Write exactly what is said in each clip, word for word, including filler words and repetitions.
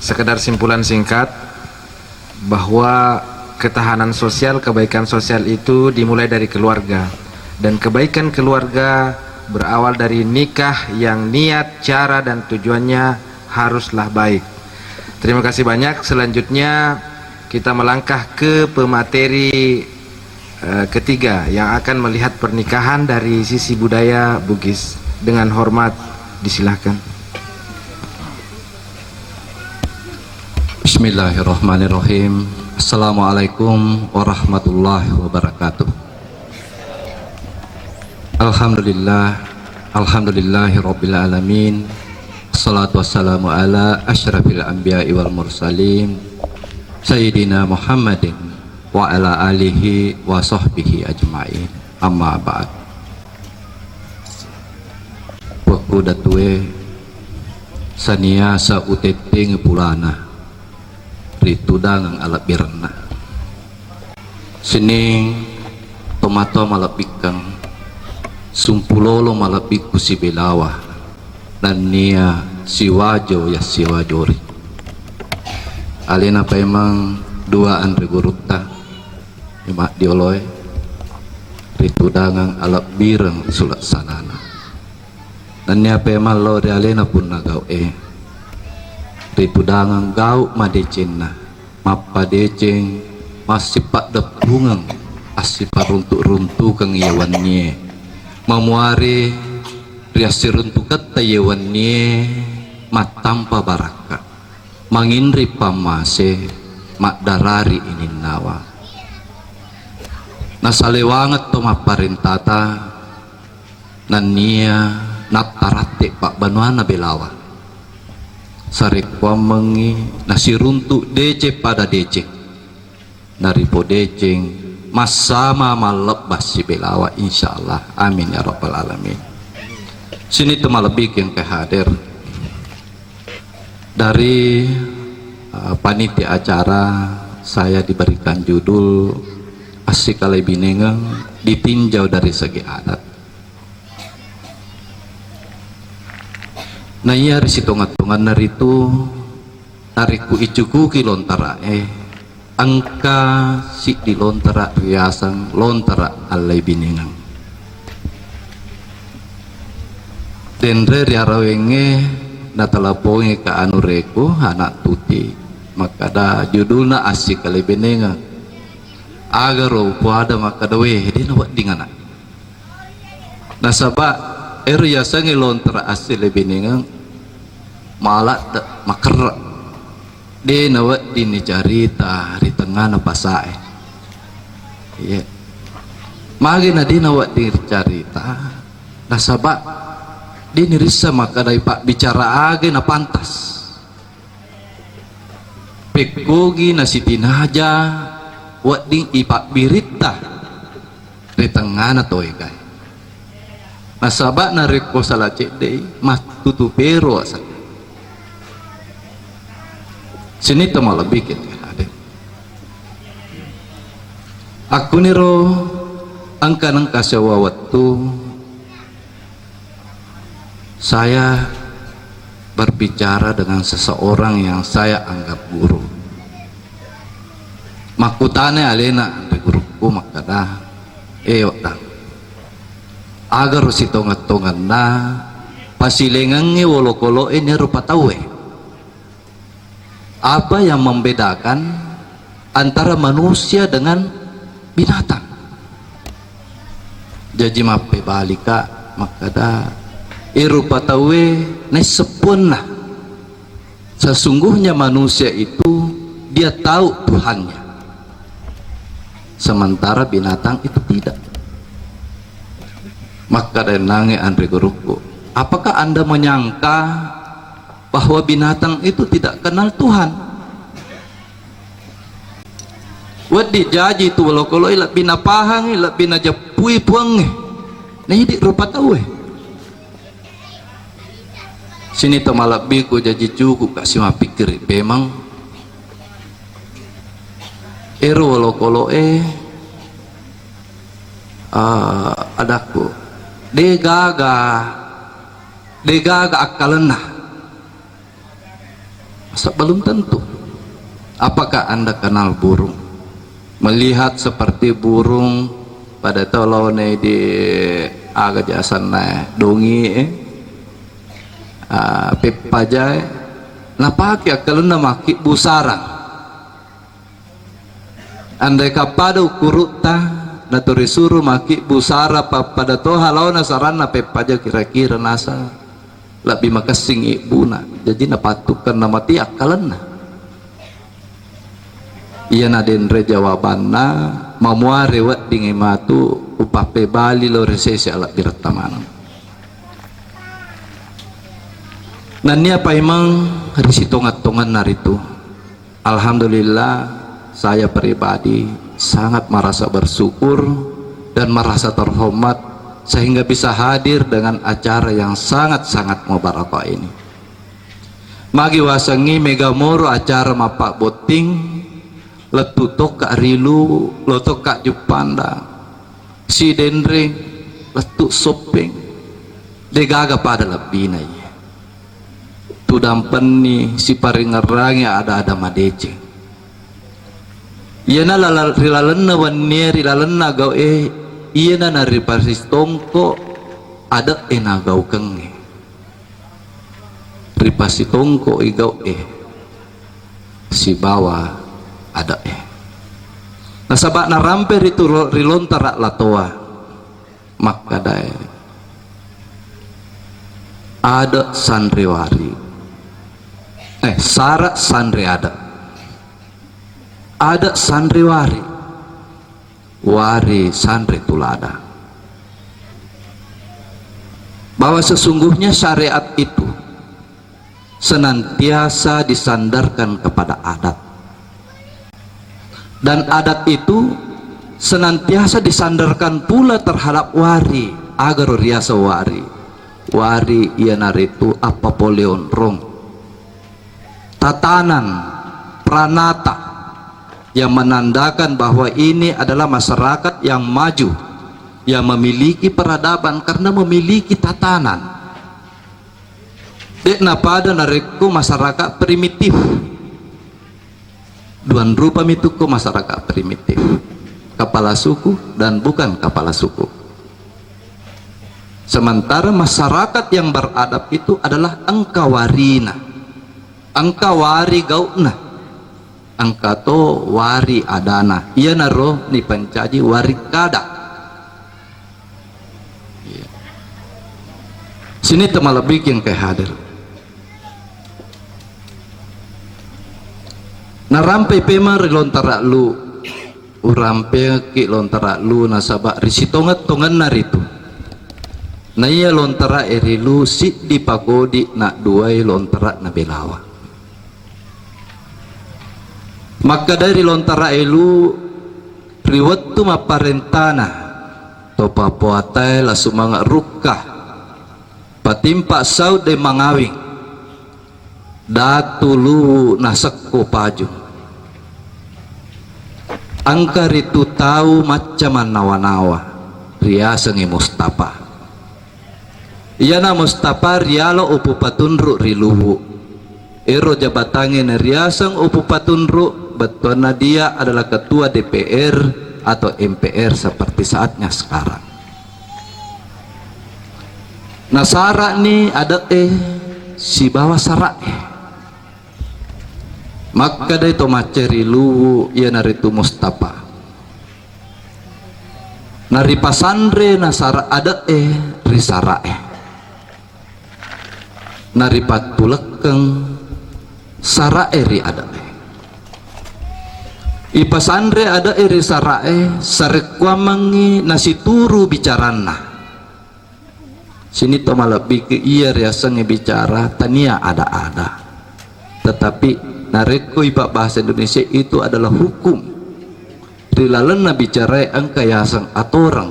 Sekedar simpulan singkat bahwa ketahanan sosial, kebaikan sosial itu dimulai dari keluarga, dan kebaikan keluarga berawal dari nikah yang niat, cara, dan tujuannya haruslah baik. Terima kasih banyak. Selanjutnya kita melangkah ke pemateri eh, ketiga yang akan melihat pernikahan dari sisi budaya Bugis. Dengan hormat, disilahkan. Bismillahirrahmanirrahim. Assalamualaikum warahmatullahi wabarakatuh. Alhamdulillah. Alhamdulillahirabbil alamin. Salatu wassalamu ala asyrafil anbiya'i wal mursalin, Sayyidina Muhammadin wa ala alihi wa sahbihi ajma'in. Amma ba'd. Puakku datue, saniasa utettengi pulana ri tudangeng alebbirenna. Sining tomatoa malebbikkeng, sumpulolo malebbikku sibelawa, nennia siwajo yassiwajori. Alena paimeng dua anre gurutta, imaddioloe, ritudangeng alebbireng suleksanana. Nennia paimeng lao ri alena punna gau'e, ritudangeng gau madecenna, mappadeceng, massipaddeppungeng, assiparuntu-runtukeng iye wennie. Mamuare ri assiruntuketta iye wennie mattampa barakka. Manginri pammase, maddarari ininnawa. Nasalewangeng to mapparentata, nennia nattaratte pabbanuanna belawa. Sarekkuammengngi nasiruntu deceng pada deceng. Naripo deceng massama mallebba sibelawa, insyaallah. Amin ya rabbal alamin. Sini tu malebbi engka hadir. Dari, eh, panitia acara, saya diberikan judul Assikalebinengeng ditinjau dari segi adat. Na iya ri sitonga-tonganna ritu, narekko icukuki lontara'e, engka siddi lontara riaseng lontara allebinengeng. Denre ri arawengnge natelepongi Ka Anu Reku, anak Tuti, makkada judulna Assikalebinengeng. Agaro upoada makkada, "Weh, de nawedding anak." Nasaba ero yasengnge lontara assilebinengeng maladde, makerre. De nawedding nicarita ri tengngana pasae. Iya. Magi na de nawedding ricarita? Nasaba de nirissa makkadai pabbicara aga na pantas. Pekkogi nasitinaja wedding ipabbiritta ri tengngana toegae. Nasaba narekko sala ceddei, mattutu pero aseng. Sini to malebbi ke ade. Akkuniro engka nengka sewa wettu saya berbicara dengan seseorang yang saya anggap guru. Makkutana alena ri gurukku makkada, "Eh, Ottang, agaro sitongeng-tongenna pasilengengnge wolokolo'e nero patauwe?" Apa yang membedakan antara manusia dengan binatang? Jaji mappebalika makkada, e rupa tauwe naisseppuanna. Sesungguhnya manusia itu dia tahu Tuhannya. Sementara binatang itu tidak. Makkada nange anre gurukku, apakah Anda menyangka bahwa binatang itu tidak kenal Tuhan. Wedding jaji tu olokolo'e lebbi napahangi, lebbi najeppui puangnge. Naidi rupa tauwe. Sini to malebbiku jaji cukup kasi mappikkiri pemang. Ero olokolo'e, ah, adakku, de gaga, de gaga akkalenna. Masa belum tentu. Apakah Anda kenal burung? Melihat seperti burung pada tolone di aga jasanna dongi, eh? Ah, peppajae. Napake akkalenna makkibbu sarang. Andai kappada ukkurutta, natori suru makkibbu sarang pappada toha laona saranna peppaja kira-kira nasa lebbi makessing ibbuna. Jaji napattukkenna mati akkalenna. Iyana denre jawabanna, mamuare weddingngi matu upappebali lao ri sese alebbiretta maneng. Nennia paimeng ri sitongeng-tongenna ritu. Alhamdulillah, saya pribadi sangat merasa bersyukur dan merasa terhormat sehingga bisa hadir dengan acara yang sangat-sangat mubarakah ini. Magi wasengngi mega moro acara mappabbotting, lettu tokka rilu, lo tokka juppandang, sidenreng, lettu soppeng, degaga pada lebbina iya. Tudampenni siparingngerangi ada-ada madeceng. Iyana lala-, ri lalenna wennie, ri lalenna gau'e, iyana naripasitongko ade'e nagaukengnge. Ripasitongko i gau'e sibawa ade'e. Nasaba narampe ritu ro-, ri lontara latoa. Makkedae, ade sanriwari, eh, sara sanri ade, ade sanriwari, wari sanri tulada. Bahwa sesungguhnya syariat itu senantiasa disandarkan kepada adat. Dan adat itu senantiasa disandarkan pula terhadap wari, agaro riasa wari. Wari iyanaritu appapole onrong. Tatanan, pranata yang menandakan bahwa ini adalah masyarakat yang maju, yang memiliki peradaban karena memiliki tatanan. De'na pada narekko masyarakat primitif. Duan rupa mitukko masyarakat primitif. Kepala suku dan bukan kepala suku. Sementara masyarakat yang beradab itu adalah engka warina, engka wari gau'na, engka to wari adana. Iyanaro nipancaji wari kada. Iya. Sini temalebbiki engka hadir. Narampe pemeng ri lontara lu, urampeki lontara lu nasaba ri sitongeng-tongenna ritu. Naiya lontara e ri lu siddi pakodi nadduai lontara na Belawa. Makkeda ri lontara e lu, ri wettu mapparentana to Papuatae La Sumanga Rukka, patimpa sau de mangawing, Datu Luwu nasekko Pajung. Engka ritu tau macca mannawa-nawa, riasengngi Mustafa. Iyana Mustafa rialo upu patunru ri Luwu. Ero jabatangnge nariaseng upu patunru, bettuanna dia adalah ketua D P R atau M P R seperti saatnya sekarang. Nasara'ni ade'e sibawa sara'e. Makkedai to macca ri Luwu iyanaritu Mustafa. Naripasanre nasara ade'e ri sara'e. Naripattulekkeng sara'e ri ade'e. Ipasanre ade'e ri sara'e, sarekkuammengngi nasituru bicaranna. Sini to malebbi ke iya riasengnge bicara tania ada-ada. Tetapi narekko ipabbahasa Indonesia itu adalah hukum. Ri lalenna bicarae engka yaseng atoreng.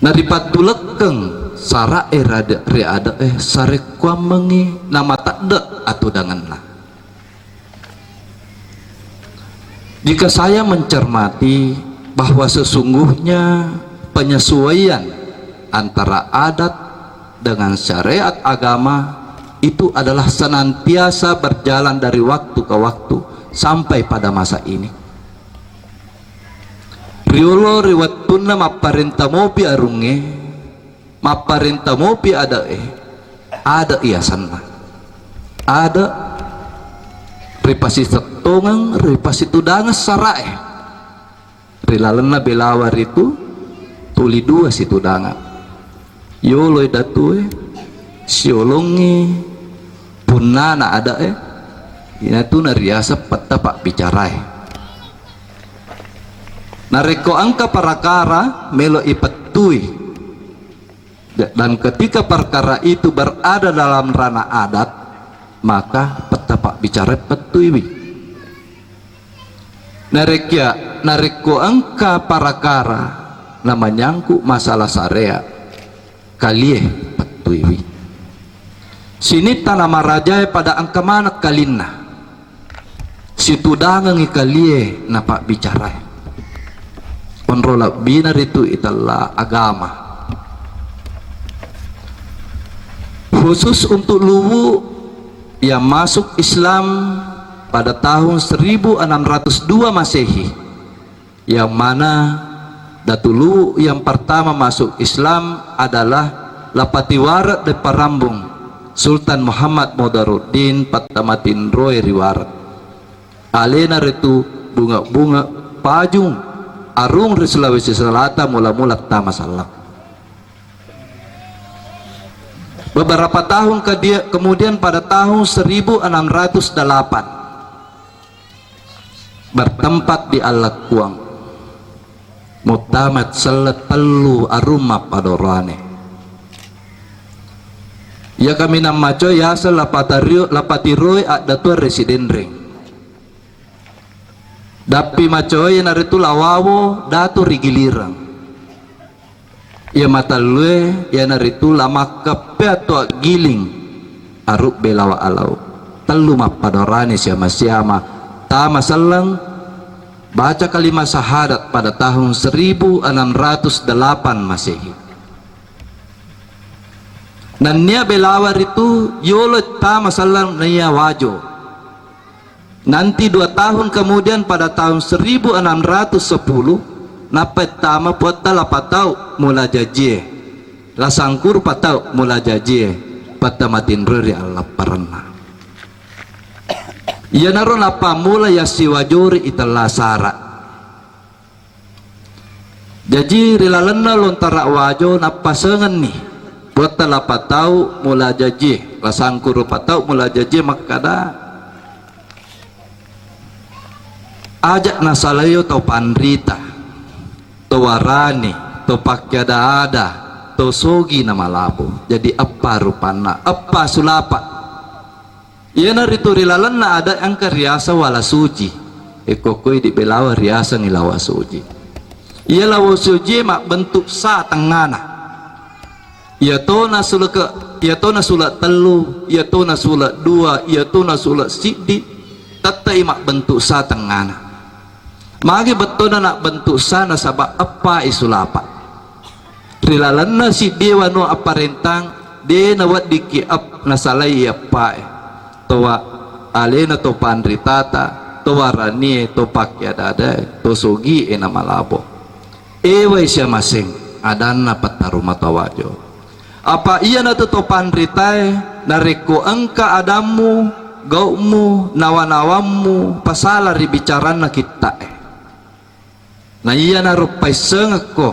Naripattulekeng sara'e rade-, ri ade'e sarekkuammengngi namatedde atudangenna. Jika saya mencermati bahwa sesungguhnya penyesuaian antara adat dengan syariat agama itu adalah senantiasa berjalan dari waktu ke waktu sampai pada masa ini. Riolo ri wettunna mapparenta mopi arungnge, mapparenta mopi ade'e, ade' i asenna. Ade' ripasisettongeng, ripasitudangeng sara'e. Ri lalenna Belawa ritu tuli dua situdangeng. Yoloi datue, siolongngi punnana ade'e, inatu nariaseng petta pabbicarae. Narekko engka parakara melo ipettui, dan ketika perkara itu berada dalam ranah adat, maka petta pabbicara pettuiwi. Narekkia-, narekko engka parakara na menyangkut masalah syariat, kalie pettuiwi. Sinitta namarajae pada engka maneng kalinna. Situdangengngi kalie napabbicarae. Onro lebbina ritu itella agama. Khusus untuk Luwu yang masuk Islam pada tahun seribu enam ratus dua Masehi, yang mana Datu Luwu yang pertama masuk Islam adalah Lapati Warek de Parambung, Sultan Muhammad Modaruddin Pattamatinroe ri Warek. Alena ritu bunge-bunge pajung arung ri Sulawesi Selatan mula-mula tama sallang. Beberapa tahun kedia-, kemudian pada tahun seribu enam ratus delapan, bertempat di Allekkuang, muttama selleng tellu arung mappadorane. Iya kaminang macoe yaseng Lapatario-, Lapatiroi addatuang Residenreng. Dappi macoe iyanaritu La Wawo datu ri Gilireng. Iya matellue iyanaritu La Makkeppe atau Giling, Aruk Belawa Alau. Tellu mappadorane siama-siama tama selleng, baca kalima syahadat pada tahun seribu enam ratus delapan Masehi. Nennia Belawa ritu yolo tama selleng naiya Wajo. Nanti dua tahun kemudian, pada tahun seribu enam ratus sepuluh, nappa tama Puatta Lapatau Mula Jajie, La Sangkuru Patau Mula Jajie, Pattamatinroi ri allapparenna. Iyanaro nappammula yassiwajori itella sara. Jaji ri lalenna Lontara Wajo nappasengenni Puatta Lapatau Mula Jajie, La Sangkuru Patau Mula Jajie makkada, aja nasalaio to panrita, to warani, to pakkeada-ada, to sogi na malabo. Jadi eppa rupanna, eppa sulapa. Iyanaritu ri lalenna adat engka riaseng wala suji. Ekko koi di Belawa riasengngi lawa suji. Iya lawa suji mabbentuk sa tengngana. Iyatona suleke-, iyatona sule tellu, iyatona sule dua, iyatona sule siddi, tette'i mabbentuk sa tengngana. Magi bettona nabbentuk sa nasaba eppa i sulapa. Ri lalenna siddi wanua apparentang, de naweddikki ep-, nasalai eppae. Towa alena to panritata, to waranie, to pakkeada-adae, to sogie na malabo. Ewai siamaseng, adanna Pettarumata Wajo. Apa iyanatu to panritae, narekko engka adammu, gau'mu, nawa-nawammu, pasala ri bicaranna kitta'e. Na iyanaro paissengekko,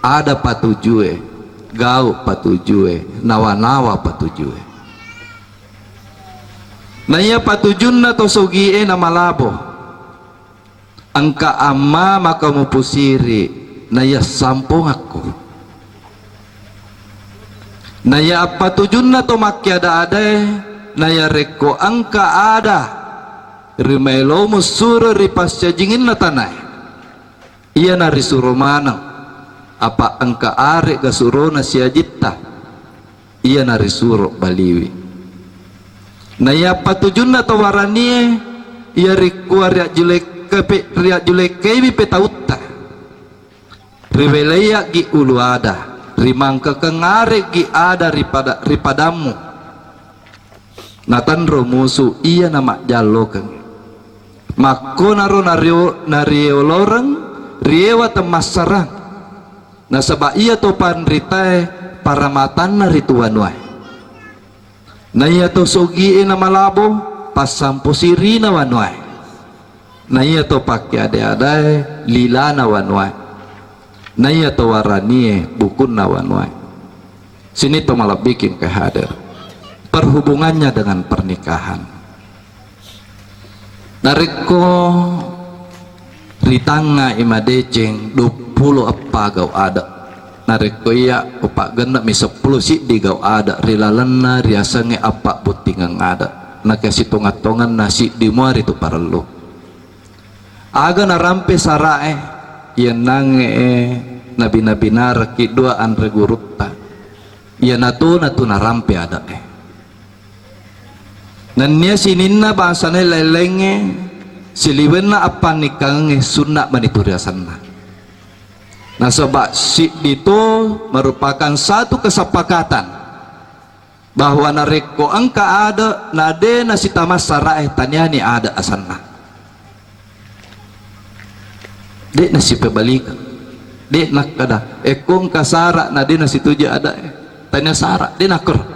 ada patujue, gau patujue, nawa-nawa patujue. Na iya patujunna to sogie na malabo. Engka amma maka mupusiri, naiya sampongakku. Naiya appatujunna to makkeada-adae, naiya rekko engka ada rimaelo mussuro ri passajinginna tanae, iyana risuro maneng, apa engka are'ga surona siajitta. Iyana risuro baliwi. Naiya patujunna to waranie, iya rikua riajjulekkepe-, riajjulekkaiwi petautta. Riwelaiaggi ulu ada, rimangkekeng areggi ada ripada-, ripadammu. Natanro musu iya namajjallokeng. Makkonaro nario-, narioloreng riewa temmassarang. Nasaba iya to panritae paramatanna ritu wanuae. Na iya to sogie namalabo, passampo sirina wanuae. Na iya to pakkeada-adae lilana wanuae. Na iya to waranie bukunna wanuae. Sini to malebbiking ke hadir. Perhubungannya dengan pernikahan. Narekko ritangngai madeceng duappulo eppa gau ade, narekko iya upaggenne'mi seppulo siddi gau ade ri lalenna riasengnge appabbottingeng ade, nakasitonga-tonganna siddi mua ritu parellu. Aga narampe sarae, yennangnge nabina-binarekki dua anre gurutta, iyanatu natu narampe ade'e. Nennia sininna bangsana laing-laingnge, siliwenna appannikkangengnge sunna manitu riasenna. Nasaba siddi to merupakan satu kesepakatan bahwa narekko engka ade na de nasitamassa rae, taniani ade asenna. De nasipebalikan. De nakkeda, ekko engka sara na de nasituju adae, tania sara, de nakkero.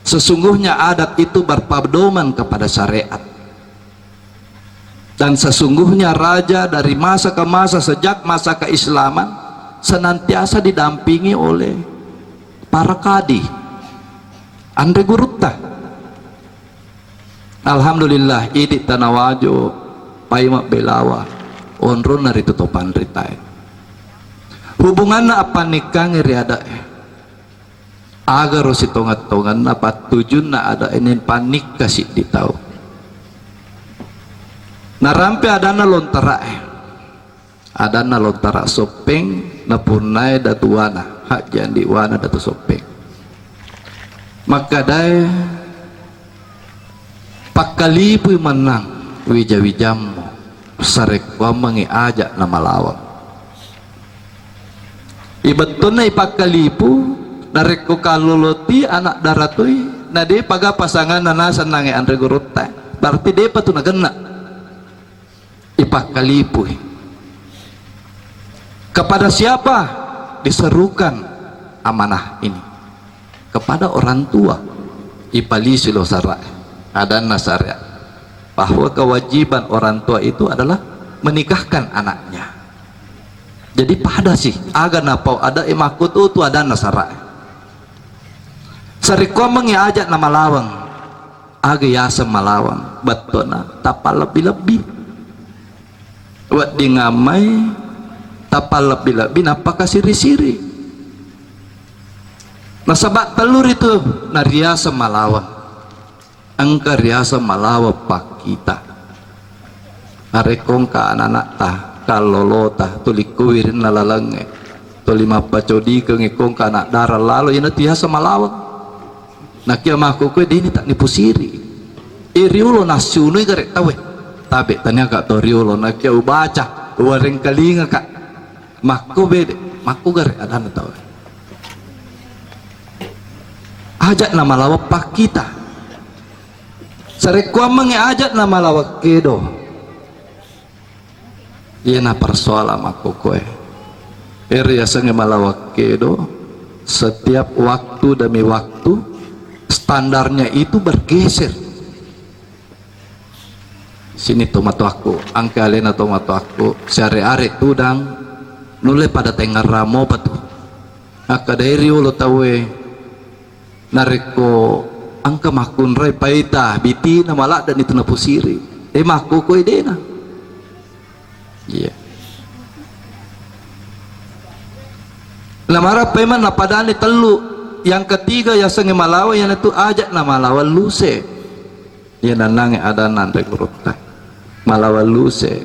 Sesungguhnya adat itu berpedoman kepada syariat. Dan sesungguhnya raja dari masa ke masa, sejak masa keislaman, senantiasa didampingi oleh para kadi, anre gurutta. Alhamdulillah, idi Tanawajo, Paima Belawa, onronna ritu to panritae. Hubunganna appannikkangnge ri adae. Agaro sitonga-tonganna pattujunna adae, ini pannikka siddi tau. Narampe adanna lontarae. Adanna lontara Soppeng, napunnae Datu Wana, Hajji Andi Wana Datu Soppeng. Makkadae, pakkalipui mennang wija-wijammu, sarekkuammengngi aja namalaweng. Ibettunna ipakkalipu, narekko kalloloti anak daratui, na depaga pasanganna nasennangnge anre gurutta, berarti depa tu nagenna. Ipakkalipui. Kepada siapa diserukan amanah ini? Kepada orang tua. Ipalisi lo sara, adanna syariat, bahwa kewajiban orang tua itu adalah menikahkan anaknya. Jadi pada sih, aga napau ada e makkutu tu adanna sara. Sarekkuammengngi aja namalaweng. Aga yaseng malaweng, bettona tappa lebbi-lebbi. Wedding ammai tappa lebbi-lebbi nappa kasiri-siri. Nasaba tellu ritu nariaseng malaweng. Engka riaseng malaweng pakkita. Narekko engka anana'ta, kallolota, tuli kuwirinna lalengnge, tuli mappacodikeng, engka engka anak dara lalo, iyanatu yaseng malaweng. Nakia makkukue dini tak nipusiri. E riolo nassunui gare tauwe. Tabe taniaka to riolo, nakia ubaca, uwarengkalingaka. Makko bede, makko gare adanna tauwe. Ajak namalaweng pakkita. Sarekkuammengngi ajak namalaweng kedo. Iyana persoalan makkukkue. Ero yasengnge malaweng kedo, setiap waktu demi waktu standarnya itu bergeser. Sini tomatoakku, engka alena tomatoakku, siare-are tudang, nulle pada tengngerang mopa tu. Akkadai riolo tauwe, narekko engka makkunrai paita bitina, maladde'ni tu napusiri. E, makkukue dena. Iya. Namarappai manna padani tellu. Yang ketiga yasengnge malaweng, iyanatu ajak namalaweng luse. Iya, nannangnge adanna anre gurutta. Malaweng luse.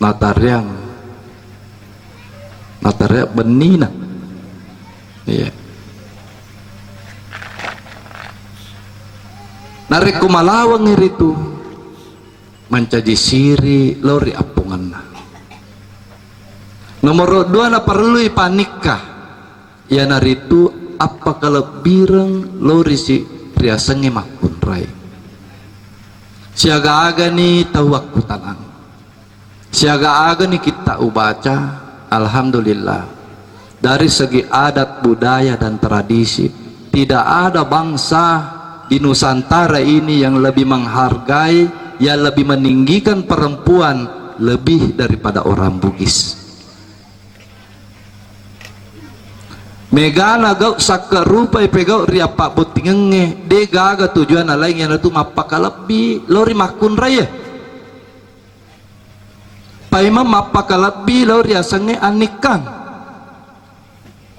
Natareang. Natareang bennina. Iya. Narekko malaweng ritu, mancaji siri lao ri appongenna. Nomoro dua naparellui pannikka, iyanaritu appakalebbireng lao ri si-, riasengnge makkunrai. Siaga-agani tau akkutanang. Siaga-agani kitta ubaca, alhamdulillah. Dari segi adat, budaya, dan tradisi, tidak ada bangsa di Nusantara ini yang lebih menghargai, yang lebih meninggikan perempuan lebih daripada orang Bugis. Megana gau sakkarupai pegau ri appabbottingengnge, de gaga tujuanna laing, iyanatu mappakalebbi lao ri makkunraie. Paimeng mappakalebbi lao riasengnge annikkang.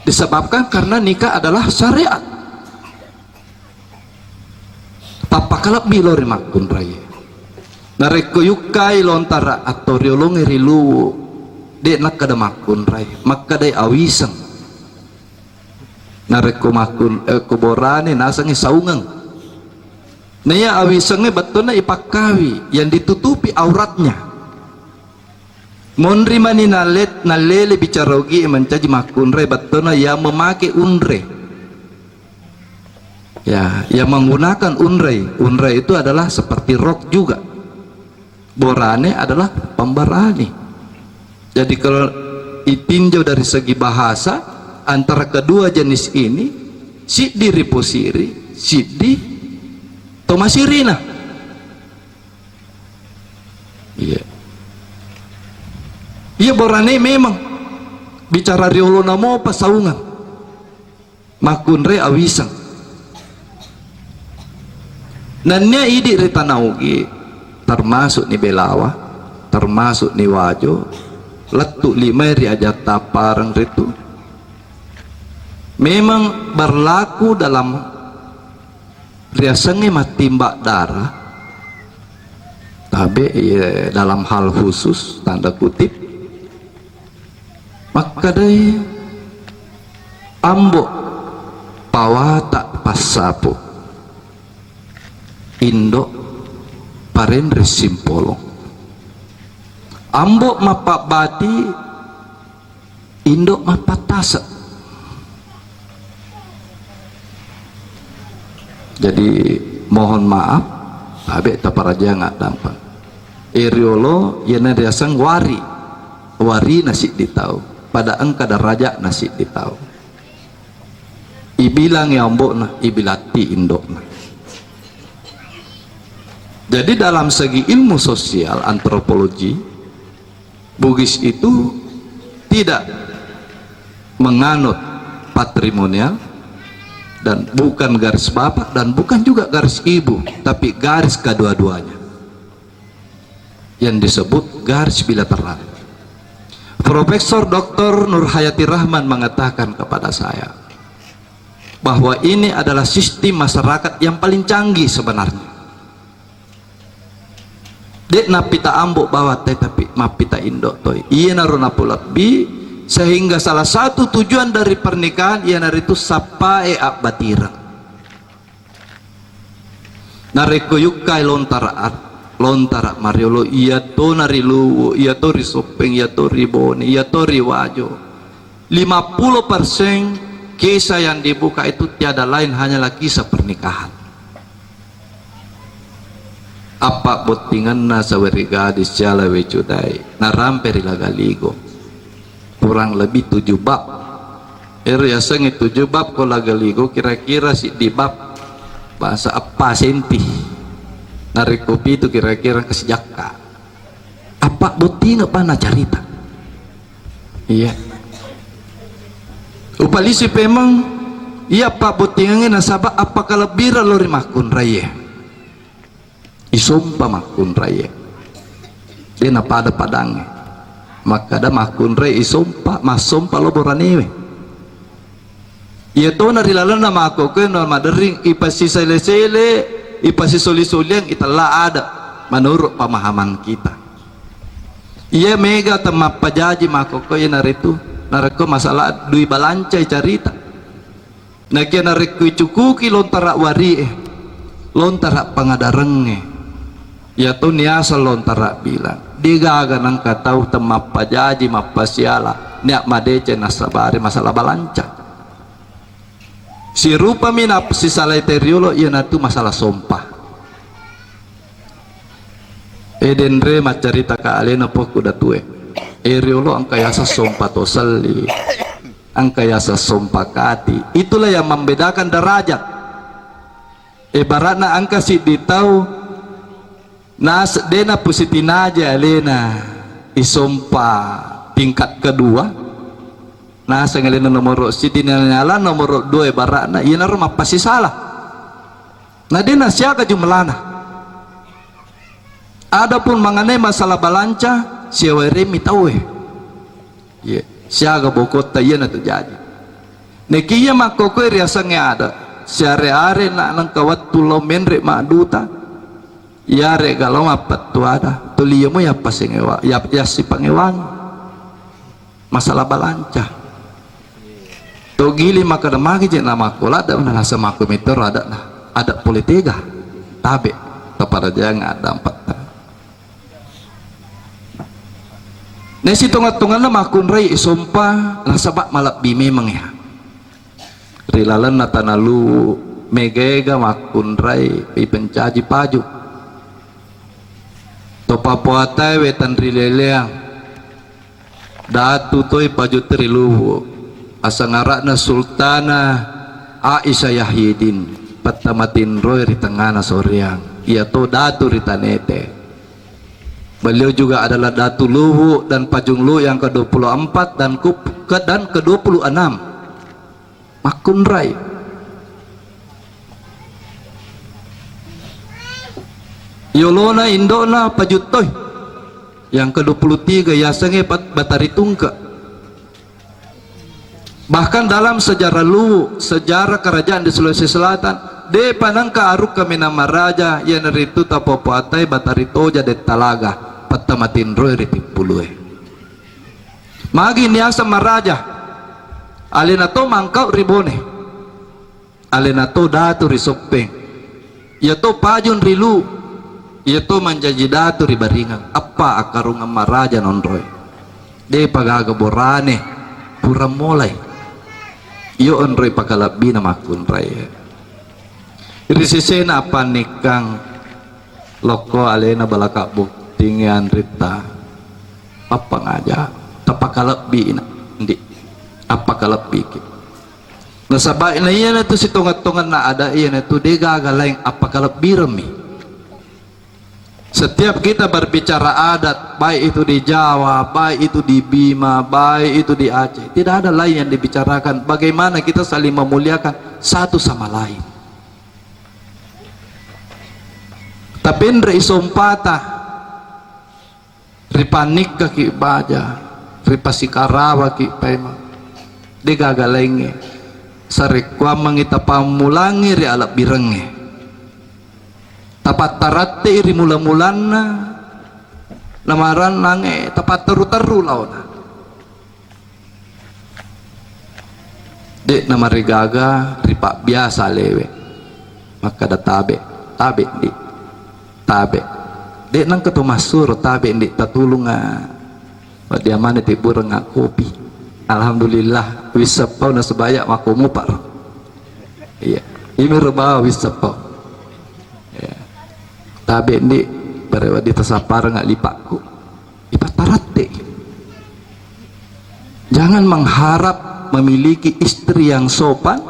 Disebabkan karena nikah adalah syariat. Pappakalebbi lao ri makkunrai. Narekko yukkai lontara atau riolongnge ri luwu, de nakkeda makkunrai, makkedai awiseng. Narekko makkun-, eh, ko borane nasengngi saungeng. Naiya awisengnge bettuanna ipakkawi, yang ditutupi auratnya. Monri mani nalle-, nallele bicara ogie mancaji makkunrai bettuanna yang memake unre. Ya, yang menggunakan unre. Unre itu adalah seperti rok juga. Borane adalah pemberani. Jadi kalau ditinjau dari segi bahasa, antara kedua jenis ini, siddi riposiri, siddi tomasirina. Iya. Iya, borane memang bicara riolona mopa saungang. Makkunrai awiseng. Nennia idi ri Tana Ugi, termasuk ni Belawa, termasuk ni Wajo, lettu limai ri ajatta appareng ritu. Memang berlaku dalam riasengnge mattimbang darah, tabe, iya, dalam hal khusus, tanda kutip, makkedai, ambo pawata passapu, indo parenre simpolong, ambo mappabbati, indo mappattase. Jadi mohon maaf, tabe taparajangnga dampeng. E riolo iyana riaseng wari, warina siddi tau, pada engka derajatna siddi tau. Ibilangngi ambo'na, ibilatti indo'na. Jadi dalam segi ilmu sosial antropologi, Bugis itu tidak menganut patrimonial dan bukan garis bapak dan bukan juga garis ibu, tapi garis kedua-duanya yang disebut garis bilateral. Profesor Doktor Nurhayati Rahman mengatakan kepada saya bahwa ini adalah sistem masyarakat yang paling canggih sebenarnya. De nappita ambo bawang, tetapi mappita indo toi. Iyanaro napolebbi, sehingga salah satu tujuan dari pernikahan iyanaritu sappae abbatireng. Narekko yukkai lontara at-, lontara mariolo, iyato nari Luwu, iyato ri Soppeng, iyato ri Bone, iyato ri Wajo. Lima puluh persen kisah yang dibuka itu tiada lain hanyalah kisah pernikahan. Apa bottingenna saweri gadis siala wecudai narampe ri Lagaligo. Kurang lebih tujuh bab. Ero yasengnge tujuh bab ko Lagaligo kira-kira siddi bab bahasa eppa senti. Narekko pitu kira-kira kasijakka. Apa bottingeng bana carita. Iya. Upalisi pemeng iya pabbottingengnge nasaba appakalebbireng lao ri makkunraie. Isompa makkunraie. De napada-padangnge. Makkada makkunrai isompa, massompa lao boranewe. Iyatona ri lalenna makkokkoe na maderring ipasisele-sele, ipasisoli-soliang itella ada menurut pemahaman kita. Iya mega temappajaji makkokkoe naretu narekko masalah dui balancai carita. Nakia narekko icukuki lontara warie, lontara pangadarengnge, iyatu niaseng lontara bilang, degaga nengka tau temappajaji mappasiala nia madeceng nassabari masalah balanca. Sirupami napasisalai tau riolo, iyanatu masalah sompa. E denre maccarita ka alena pokku datue. E riolo engka yaseng sompa to selli, engka yaseng sompa kati. Itulah yang membedakan derajat. Ibaratna engka siddi tau nas-, de napusitinaja alena isompa tingkat kedua, naseng alena nomoro siddi, nanyala nomoro dua ibaratna, iyanaro mappasisala. Na de nasiaga jumlana. Adapun mengenai masalah balanca, siaweremi tauwe. Iya, siaga bokotta iyana terjadi. Nekiya makkokkoe riasengnge ada, siare-are na nengka wettu lao menre madduta, iyare galo mappettu ada, tuli iyamo yappasengewa-, yap-, yassipangewangi. Masalah balanca. To gili makkeda magi je na makko ladde na nasa makko metero ada na, ada pole tega. Tabe, taparajang ada empat. Nesi tonga-tonganna makkunrai isompa nasaba malebbi memang ya. Ri lalenna tana lu mega-ega makkunrai ipencaji paju. Topa poatae wetan ri leleang. Datu toi pajutta ri Luwu, asangara'na Sultana Aisyah Yahyidin, pattama tinroe ri tengngana Soreang, iyato datu ri Tanete. Beliau juga adalah Datu Luwu dan Pajung Luwu yang kedua puluh empat dan kup-, ke-, dan kedua puluh enam. Makkunrai. Yolona indo'na pajuttoi. Yang kedua puluh tiga yasengnge Bat-, Batari Tungke. Bahkan dalam sejarah Luwu, sejarah kerajaan di Sulawesi Selatan, depa nengka arung kaminang maraja, iyanaritu tapopoatai Batari Toja Dettalaga, pattama tinroi ri Tippulue. Magi niaseng maraja? Alena to Mangkau ri Bone, alena to Datu ri Soppeng, iya to Pajung ri Luwu, iya to manjaji Datu ri Baringeng. Eppa akkarungeng maraja nonroi. Depa gaga borane, pura molai. Iyo onroi pakalebbina makkunrai. Ri sesena appannikkang lokko alena balaka bottingnge anritta, pappangaja, tapakalebbi na, ndi, appakalebbiki. Nasaba na iyanatu sitonget-tongenna ada, iyanatu degaga laing appakalebbiremmi. Setiap kita berbicara adat, baik itu di Jawa, baik itu di Bima, baik itu di Aceh, tidak ada lain yang dibicarakan bagaimana kita saling memuliakan satu sama lain. Tapenre isompata, ripannikkaki baja, ripasikarawaki paimeng. Degaga laingnge. Sarekkuammengngi tapammulangngi ri alebbirengnge. Tapattaratte ri mula-mulanna, namarannangnge tapatteru-teru laona. De'na marigaga ripabbiasa alewe. Makkada tabe, tabe ndi, tabe. De'na engka to massuro tabe ndi tatulunga. Wedding maneng tibbureng kopi. Alhamdulillah, wisseppau nasabaya makko muparo. Iya. Imiro bawa wisseppau. Iya. Tabe ndi, bare wedding tasappareng lipakku. Ipattaratte. Jangan mengharap memiliki istri yang sopan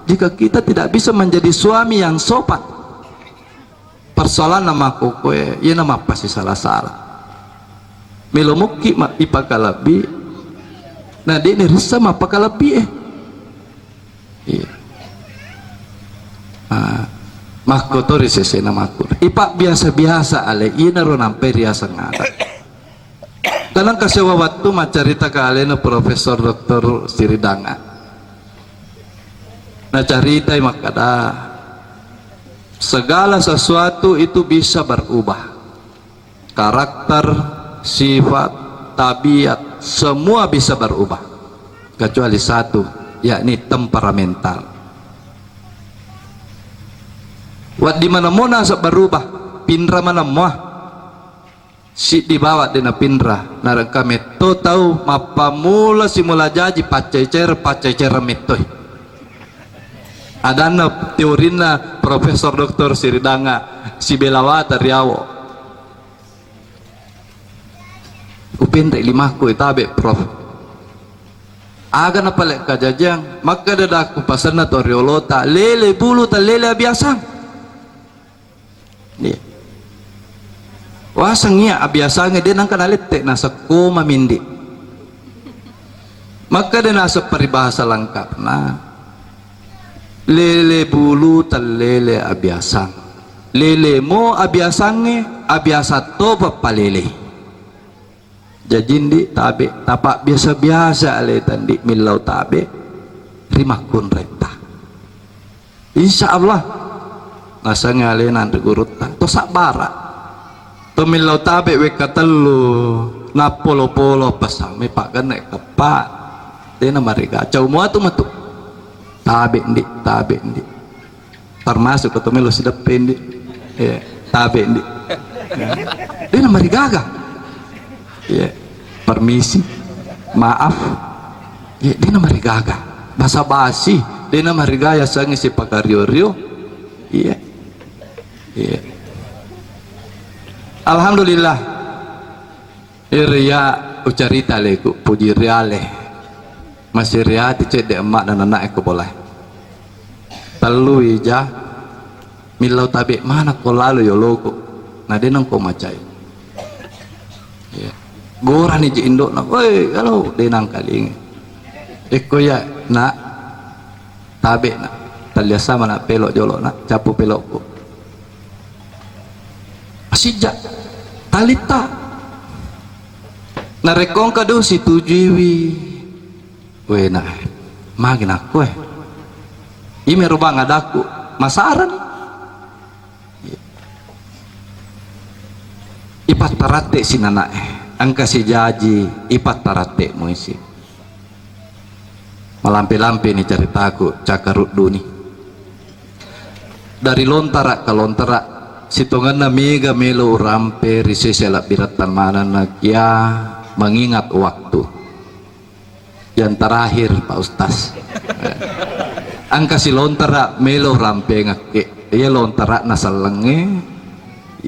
jika kita tidak bisa menjadi suami yang sopan. Persoalanna makkokkoe, iyana mappasisala-sala. Melo mukki ma-, ipakalebbi, na de'ni rissa mappakalebbi e. Iya. Ah, makkotori sesena makku. Ipabbiasa-biasa ale, iyanaro nampai riaseng ada. Tenang kasih waktu maccarita ke alena Profesor Doktor Siridanga. Nah, caritai makkada, segala sesuatu itu bisa berubah. Karakter, sifat, tabiat, semua bisa berubah. Kecuali satu, yakni temperamental. Wedding manemmo naseng berubah, pinra manemmo. Siddi bawang de napinra, narengka metto tau mappammula simula jaji paccai-caireng, paccai-caireng mettoi. Adanna teorinna Profesor Doktor Siridanga Sibelawata Riawo. Upenre limakku itabe, Prof. Aga napale kajajang, makkeda dakku pasenna to riolota, lele bulu tallele abiasang. Iya. Waseng iya abiasangnge de nangka nalette naseng koma mindi. Makkeda naseng paribahasa lengkapna, lele bulu tallele abiasang. Lelemo abiasangnge, abiasang to pappalele. Jaji ndi tabe, tapabbiasa-biasa aleta ndi millau tabe ri makkunraita. Insya Allah, nasengnge alena anre gurutta to sabbara. To millau tabe wekka tellu, nappolo-polo pasang, me paggenne keppa. Dena mariga, cau muatu matu. Tabe ndi, tabe ndi. Termasuk ko to melo sideppe ndi. Iya, tabe ndi. Iya. Dena marigaga. Iya. Permisi. Maaf. Iya, dena marigaga. Basa-basi, dena marigaga yasengnge sipakario-rio. Iya. Iya. Alhamdulillah. Iriya ucarita leku, puji riale. Masih riati cedde emma dan anak eko boleh. Tellu ija millau tabe mana ko lalo yoloku. Na denang ko macai. Iya. Gorani je indokna, "Woi, halo, denang kalinge." Eko ya, nak, tabe nak. Taliasa mana pelok jolo nak, capu pelokku. Asijja talitta. Narekko engka do situjuiwi, wena, magi nakko e. Ime rubang adakku, masarani. Ipattaratte sinanae, engka sijaji ipattaratte muisi. Malampe-lampeni caritaku, cakarudduni. Dari lontara ke lontara, sitongenna mega melo urampe ri sese labbiratta manenna kia mengingat waktu. Yang terakhir, Pak Ustaz. Engka si lontara melo rampengakke. Iya lontara nasellengnge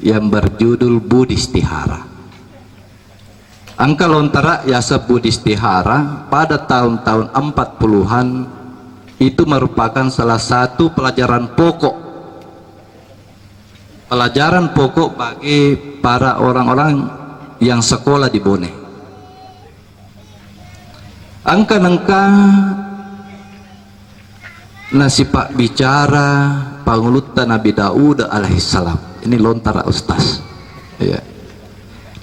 yang berjudul Budi Istihara. Engka lontara yaseng Budi Istihara pada tahun-tahun empat puluhan itu merupakan salah satu pelajaran pokok. Pelajaran pokok bagi para orang-orang yang sekolah di Bone. Engka nengka nasipabbicara pangulutta Nabi Daud alaihissalam. Ini lontara, Ustaz. Iya.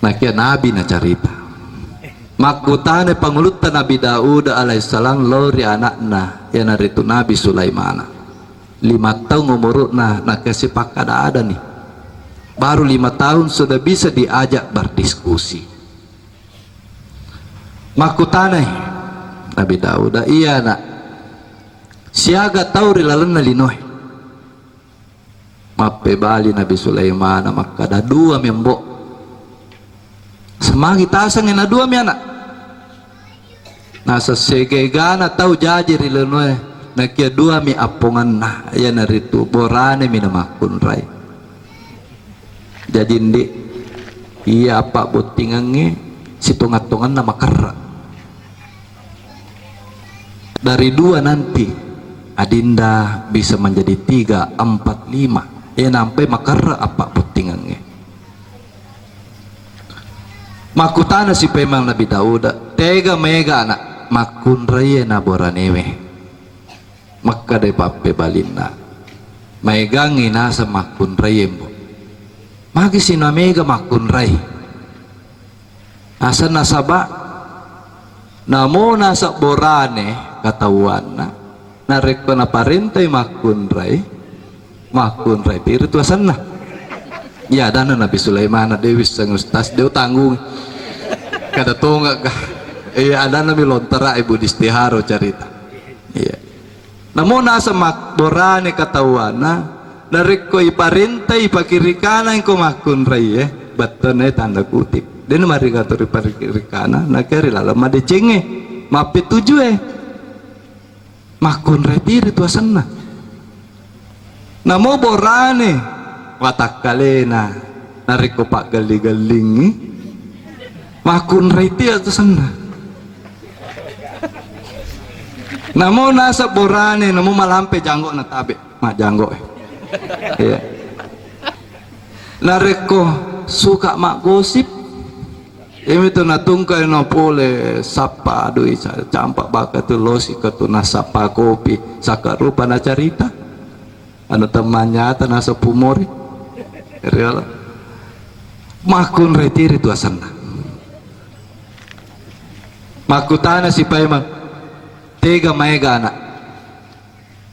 Nakia Nabi nacarita. Makkutana pangulutta Nabi Daud alaihissalam lao ri anakna, iyanaritu Nabi Sulaimana. Lima taung umuru'na, nakasipakkada-adani. Baru lima tahun sudah bisa diajak berdiskusi. Makkutanai Nabi Dauda, "Iya, Nak. Siaga tau ri lalenna linoe?" Mappebali Nabi Sulaimana makkada, "Dua mi, Ambo'." Semagi tasengngi na dua mi ana'. Naseng segegana tau jaji ri linoe, nakia dua mi appongenna, iyanaritu borane mi namakkunrai. Jaji, Ndi, iya appabbottingengnge sitonga-tonganna makerra. Dari dua nanti, adinda bisa menjadi tiga, empat, lima. E, nampai makerra appabbottingengnge. Makkutana si pemang Nabi Dauda, "Tega maega, Anak, makkunraie na boranewe?" Makkadai pappebalinna, "Maegangngi naseng makkunraie, Mbo'." Magi si namega makkunrai? Naseng nasaba' namo naseng borane katauanna, narekko naparentai makkunrai, makkunrai piri tu asenna. Iya, adanna Nabi Sulaiman, de' wisseng Ustaz, de' utanggung. Kada tongeng ka. Iya, adanna mi lontara Ibu Distiharo carita. Iya. Namo naseng mak-, borane katauanna, narekko iparentai pakiri kana engko makkunrai, eh, bettuanna tanda kutip. De' namariga tu ripakiri kana, nakia ri laleng madecengnge, mappetujue. Makkunrai piri tu asenna. Namo borane watakkalena narekko paggelli-gellingngi, makkunrai tia tu senna. Namo naseng borane, namo malampe janggo na tabe, majanggo, eh. Iya. Narekko suka maggosip, iyami tu natungkai no pole sappa, adui ca-, campa baka tu losi ke tu nasappa kopi, saka rupa nacarita. Anu temmanyata naseng pumori. Riolo. Makkunrai tiri tu asenna. Makkutana si paimeng, tega maega anak.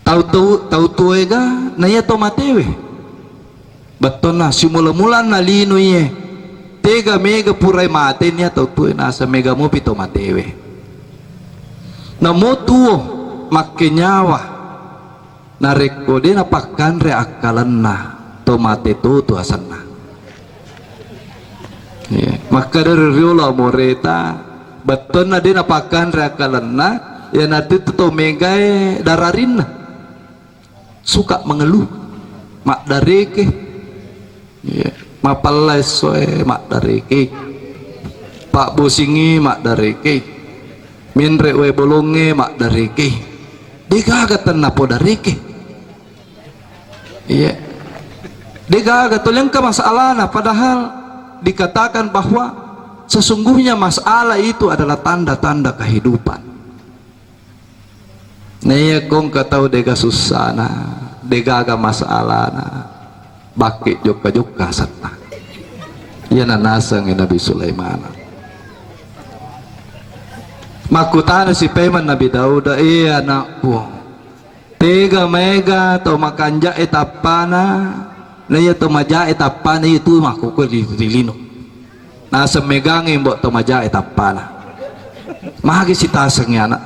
Tau tu-, tau tuega na iya to matewe. Bettonna simula-mulanna lino iye. Tega mega purai mate nia tau tue naseng mega mopi to matewe. Namo tuo makkenyawa. Narekko de napakkanre akkalenna, to mate to tu asenna. Iya, makkeda ri riolo amoreta, bettonna de napakkanre akkalenna, iyanatu to megae dararinna. Suka mengeluh, maddareke. Iya. Mapella essoe maddareke. Pabbosingi maddareke. Menre wae bolongnge maddareke. Degaga tennapo dareke. Iya. Degaga tolengka masalahna, padahal dikatakan bahwa sesungguhnya masalah itu adalah tanda-tanda kehidupan. Naiya kongka tau dega sussana, degaga masalana, bakke jokka-jokka asenna. Iyana nasengngi Nabi Sulaiman. Makkutana si paimeng Nabi Dauda, "Eh, anakku, tega maega tau makanja'e tappana, na iya to maja'e tappana iya tu makkukue ri, ri lino." Naseng megangngi mbo to maja'e tappana. Magi sitasengngi anak.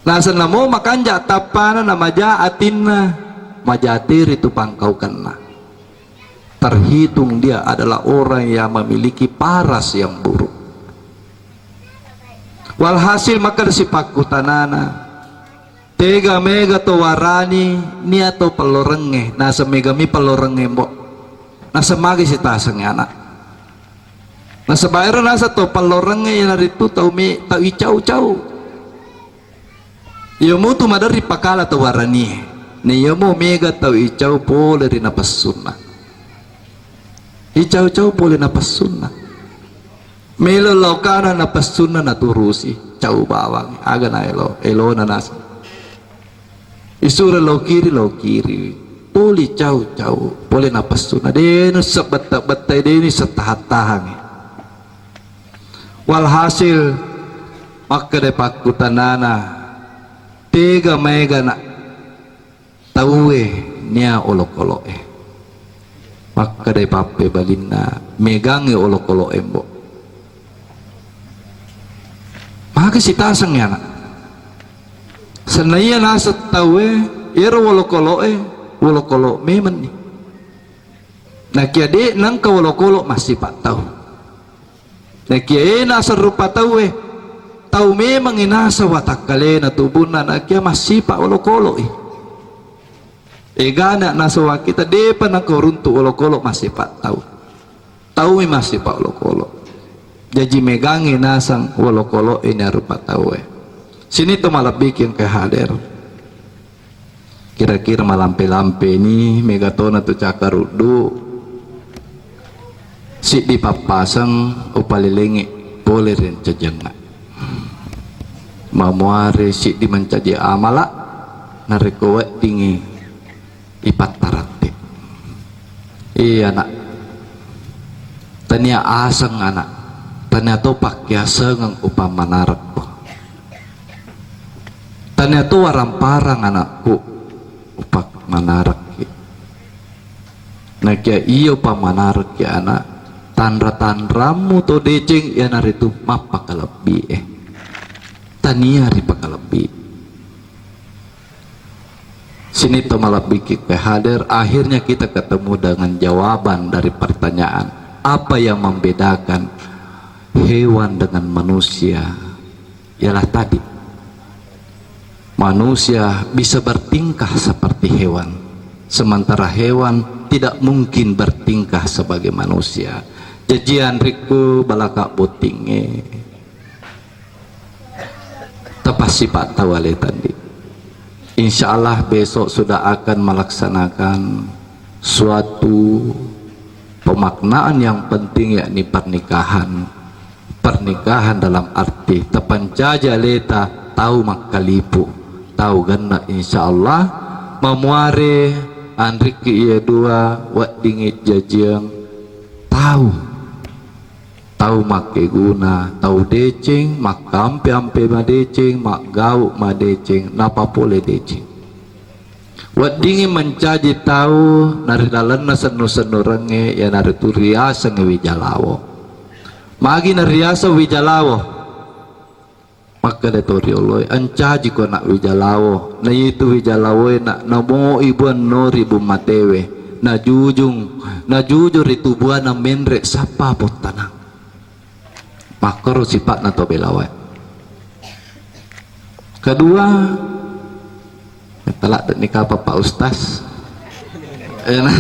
Naseng namo makanja tappana na maja atinna, maja teri tu pangkaukenna. Terhitung dia adalah orang yang memiliki paras yang buruk. Walhasil makkeda si pakkutanana, tega mega to warani nia to pellorengnge, naseng megami pellorengnge mbo. Naseng magi sitasengngi anak. Nasaba ero naseng to pellorengnge iyanaritu tau me-, tau icau-cau. Iya mutu maderri pakala tau waranie. Na iyamo mega tau icau pole ri napessunna. Icau-cau pole napessunna. Melo laokana napessunna naturusi, cau bawang. Aga na elo, elona naseng. Isuro lao kiri, lao kiri. Poli cau-cau, pole napessunna. Denu sebetta-bettai, denu setahan-tahangi. Walhasil, makkeda pakkutanana, tega maega na tauwe nia olokolo'e. Makkedai pappebalinna, megangngi olokolo'e mbo. Maka sitaseng anak. Senna iya naseng tauwe, iyaro olokolo'e, olokolo memenni. Nakia de nengka olokolo massipa tau. Nakia e naseng rupa tauwe, tau memengngi naseng watakkalena tubunna, nakia massipa olokolo'i. Egana naseng wakkita, depa nengka uruntu olokolo massipa tau. Taumi massipa olokolo. Jaji megangngi naseng olokolo'i na rupa tauwe. Sini to malebbiki engka hadir. Kira-kira malampe-lampeni, mega tona tu cakkaruddu, siddi pappaseng upalelengngi pole ri ancajangnga. Mamuare siddi mancaji amala, narekko weddingngi ipattaratte. Iya, Nak. Tania aseng, Anak. Tania to pakkiasengeng upammanarekko. Tania to warang-parang, anakku, upammanarekki. Nakia iya upammanarekki, Anak, tanra-tanrammu to deceng iyanaritu mappakalebbi e. Tania ripakalebbi. Sini to malebbiki ke hadir, akhirnya kita ketemu dengan jawaban dari pertanyaan, apa yang membedakan hewan dengan manusia? Ialah tadi, Manusia bisa bertingkah seperti hewan, sementara hewan tidak mungkin bertingkah sebagai manusia. Jaji anrikku, balaka bottingnge, tapasipa tau ale tandi. Insya Allah besok sudah akan melaksanakan suatu pemaknaan yang penting, yakni pernikahan. Pernikahan dalam arti tapancaji aleta tau makkalipu, tau genna, insya Allah mamuare anrikki iya dua weddingngi jajiang tau, tau makkeguna, tau deceng, makkampe-ampe madeceng, maggau madeceng, napapole deceng. Weddingngi mancaji tau narilalenna sennu-sennurengnge, iyanaritu riasengngi wijalawo. Magi nariaseng wijalawo? Makkeda to rioloe, "Ancaji ko anak wijalawo." Naitu wijalawoe na, namoi buang nori bung matewe. Najujung, najujung ri tubuana menre sappa pottanang. Makkoro sipa'na to belawae. Kedua, talak ni kapa Pak Ustaz. Eh, nah,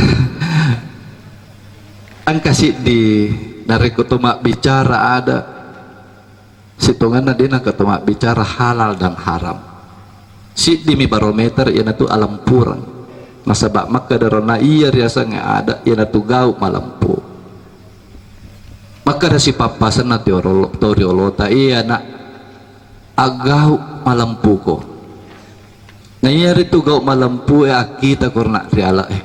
engka siddi narekko to mabbicara ada sitongenna de nengka to mabbicara halal dan haram. Siddimi barometer iyanatu alempureng. Nasaba makkeda rona iya riasengnge ada iyanatu gau malempu. Makkeda sipappasenna to riolo-, to riolota, "Iya, Nak, aggau malempuko." Na iyaritu gau malempue akkita korona riala e.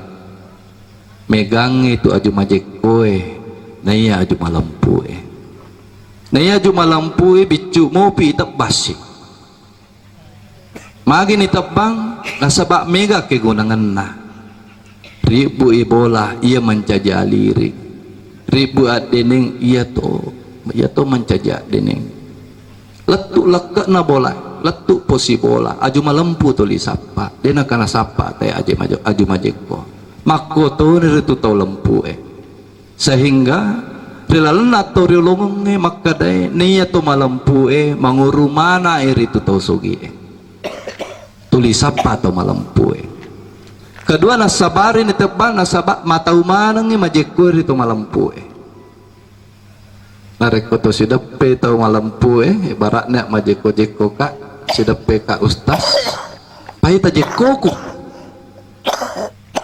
Megangngi tu aju majekkoe, na iya aju malempue. Na iya aju malempue biccu mopi itebbassi. Magi nitebbang? Nasaba mega kegunangenna. Ribbu i bola, iya mancaji aliri. Ribbu addeneng, iya to, iya to mancaji addeneng. Lettu lekke'na bola, lettu posi bola, aju malempu tuli sappa. De nengka nasappa te aje majo-, aju majekko. Makkotoni ritu tau lempue. Sehingga ri lalenna tau riolongengnge makkedae, naiya to malempue manguru manae ritu tau sogie. Tuli sappa to malempue. Kedua, nassabari nitebbang nasaba matau manengngi majekkoe ri to malempue. Narekko to sideppe tau malempue, ibaratna majekko-jekko ka, sideppe ka ustaz, pai tajekkoku.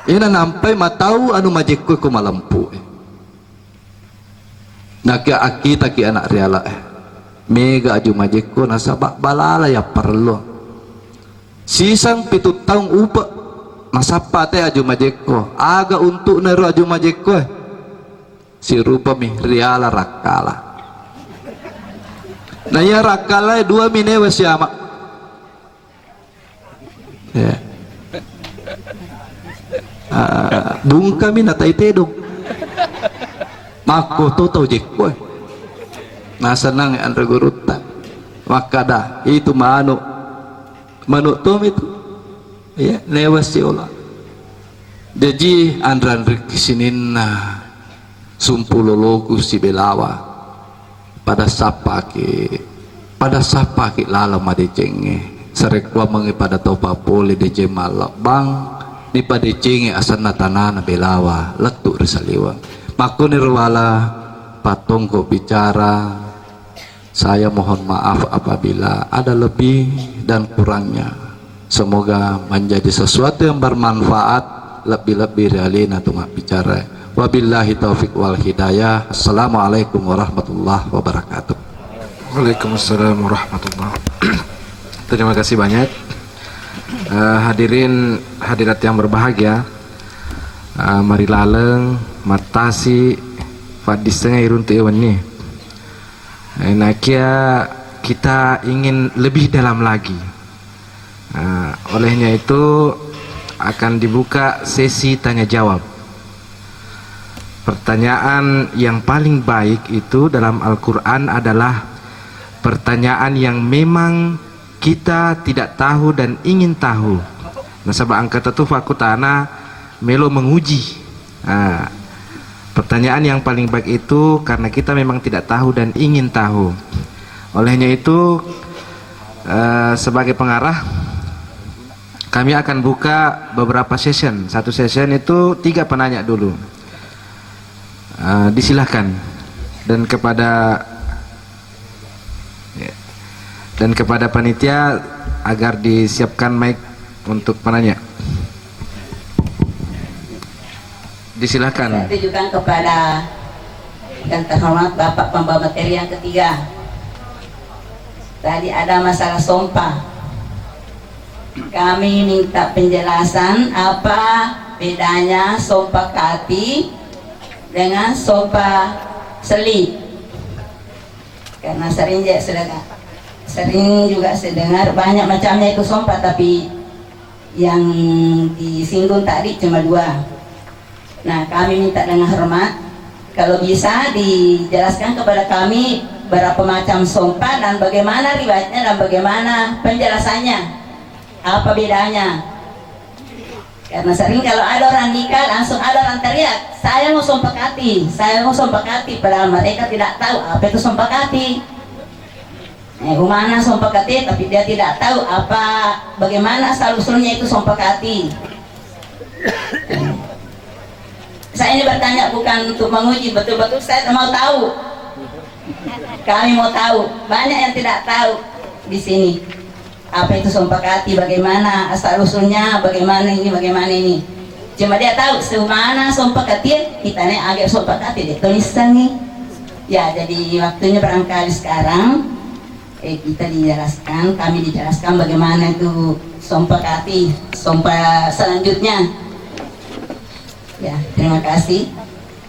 Ina nampai matau anu majekko ko malempue. Nakia akkitaki anak riala e. Mega aju majekko nasaba balala yapparelluang. Sisang pitu taung upe nasappa te aju majekko. Aga untukna ero aju majekko e? Sirupami riala rakkala. Na iya rakkala e dua minewa siama. Ya. Ah, bungkami natai tedong. Makko to tau jekko e. Nasenang anre gurutta. Makkada, itu manuk. Manuk tomi tu. Ya, newa siola. Jaji anre-anrekki sininna sumpu loloku sibelawa. Pada sappaki, pada sappaki laleng madecengnge. Sarekkuammengngi pada tau pappole deceng mallebbang, nipadecengngi asenna tanana belawa, lettu ri saliweng. Makkoniro wala pattongko bicara, saya mohon maaf apabila ada lebih dan kurangnya. Semoga menjadi sesuatu yang bermanfaat, lebih-lebih ri alena tu mabbicara. Wabillahi taufiq wal hidayah. Assalamualaikum warahmatullahi wabarakatuh. Waalaikumsalam warahmatullahi. Terima kasih banyak. Eh, hadirin hadirat yang berbahagia, eh, mari laleng mattasi faddissengnge iruntu e wenni. Eh, nakia kita ingin lebih dalam lagi. Nah, olehnya itu akan dibuka sesi tanya jawab. Pertanyaan yang paling baik itu dalam Al-Quran adalah pertanyaan yang memang kita tidak tahu dan ingin tahu. Nasaba engka tu fakkutana melo menguji. Ah, pertanyaan yang paling baik itu karena kita memang tidak tahu dan ingin tahu. Olehnya itu, eh, sebagai pengarah, Kami akan buka beberapa session. Satu session itu tiga penanya dulu. Eh, disilahkan. Dan kepada ya, dan kepada panitia agar disiapkan mic untuk penanya. Disilahkan. Saya tujukan kepada yang terhormat Bapak Pembawa Materi yang ketiga. Tadi ada masalah sompa. Kami minta penjelasan apa bedanya sompa kati dengan sompa seli. Karena sering juga saya dengar, sering juga saya dengar banyak macamnya itu sompa, tapi yang disinggung tadi cuma dua. Nah, kami minta dengan hormat, kalau bisa dijelaskan kepada kami berapa macam sompa dan bagaimana riwayatnya dan bagaimana penjelasannya, apa bedanya. Karena sering kalau ada orang nikah, langsung ada orang teriak, "Saya mau sompa kati, saya mau sompa kati," padahal mereka tidak tahu apa itu sompa kati. Eh, umana sompa kati, tapi dia tidak tahu apa, bagaimana asal usulnya itu sompa kati. Saya ini bertanya bukan untuk menguji, betul-betul saya mau tahu. Kami mau tahu, banyak yang tidak tahu di sini. Apa itu sompa kati, bagaimana asal usulnya, bagaimana ini, bagaimana ini. Cuma dia tahu, seumana sompa kati, kita nih agak sompa kati, dia tulisan nih. Ya, jadi waktunya barangkali sekarang, eh, kita dijelaskan, kami dijelaskan bagaimana itu sompa kati, sompa selanjutnya. Ya, terima kasih.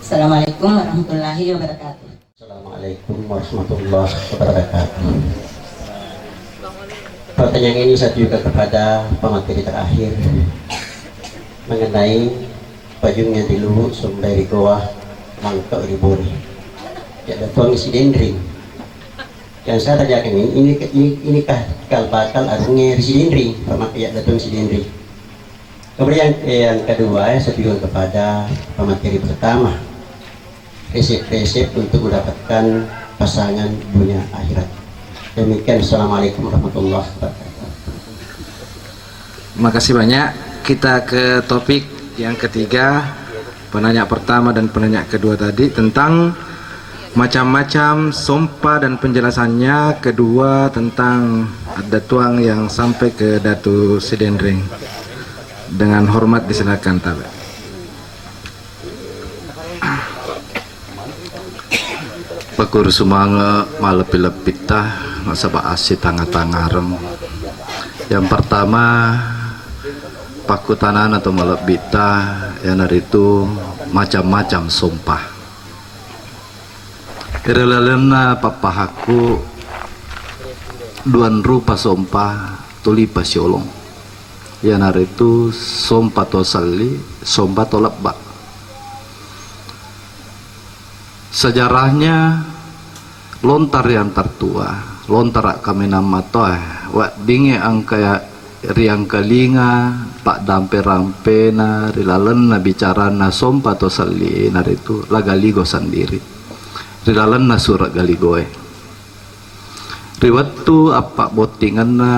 Assalamualaikum warahmatullahi wabarakatuh. Assalamualaikum warahmatullahi wabarakatuh. Pertanyaan ini saya tujukan kepada pemateri terakhir mengenai pajungnya di Luwu, sombai ri Gowa, mangkau ri Buri. Ya, datuang isi dendring. Yang saya tanyakan ini, ini, ini, inikah cikal bakal arungnge ri Sidendring, pama-, ya, datuang Sidendring. Kemudian, eh, yang kedua, ya, saya tujukan kepada pemateri pertama, resep-resep untuk mendapatkan pasangan dunia akhirat. Demikian, assalamualaikum warahmatullahi wabarakatuh. Makasih banyak. Kita ke topik yang ketiga, penanya pertama dan penanya kedua tadi tentang macam-macam sompa dan penjelasannya, kedua tentang adat tuang yang sampai ke Datu Sidendring. Dengan hormat disilakan, Tabe. Pakkuro sumange malebbi-lebbitta nasaba assi tanga-tangareng. Yang pertama, pakkutanana to malebbitta iyanaritu macam-macam sompa. Ri lalenna pappahakku, duang rupa sompa tuli pasiolong. Iyanaritu sompa to selli, sompa to lebba. Sejarahnya, lontar yang tertua, lontara kaminang matoa, weddingnge engka ya-, riangkalinga paddampe-rampena ri lalenna bicaranna sompa to selli, naritu La Galigo sendiri ri lalenna sura Galigoe. Ri wettu appabbottingenna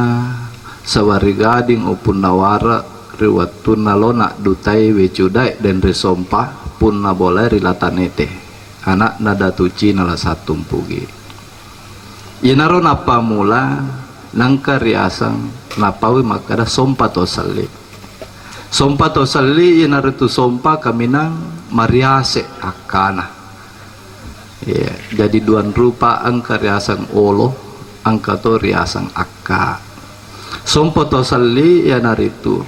Sawari Gading Upunna Ware, ri wettunna lona dutai Wecu Dae Denre Sompa, punna bolae ri Latanete, anakna Datu Cina La Sattumpugi. Iyanaro nappammula nangka riaseng, nappaui makkada Sompa To Selli. Sompa To Selli iyanaritu sompa kaminang mariase akkana. Iya, jadi duang rupa, engka riaseng olo, engka to riaseng akka. Sompa To Selli iyanaritu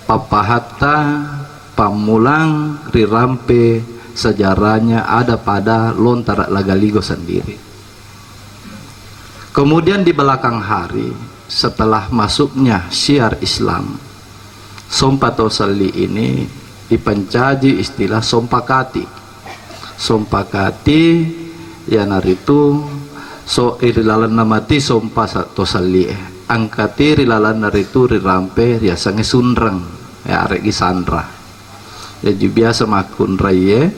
pappahatta pammulang rirampe sejarahnya ada pada lontara La Galigo sendiri. Kemudian di belakang hari, setelah masuknya syiar Islam, Sompa To Selli ini dipancaji istilah Sompa Kati. Sompa Kati iyanaritu so, eh, ri lalenna mati Sompa Sa-, To Selli e. Engkati ri lalenna ritu rirampe riasengnge sunreng, ya, aregi sanra. Jaji biasa makkunraie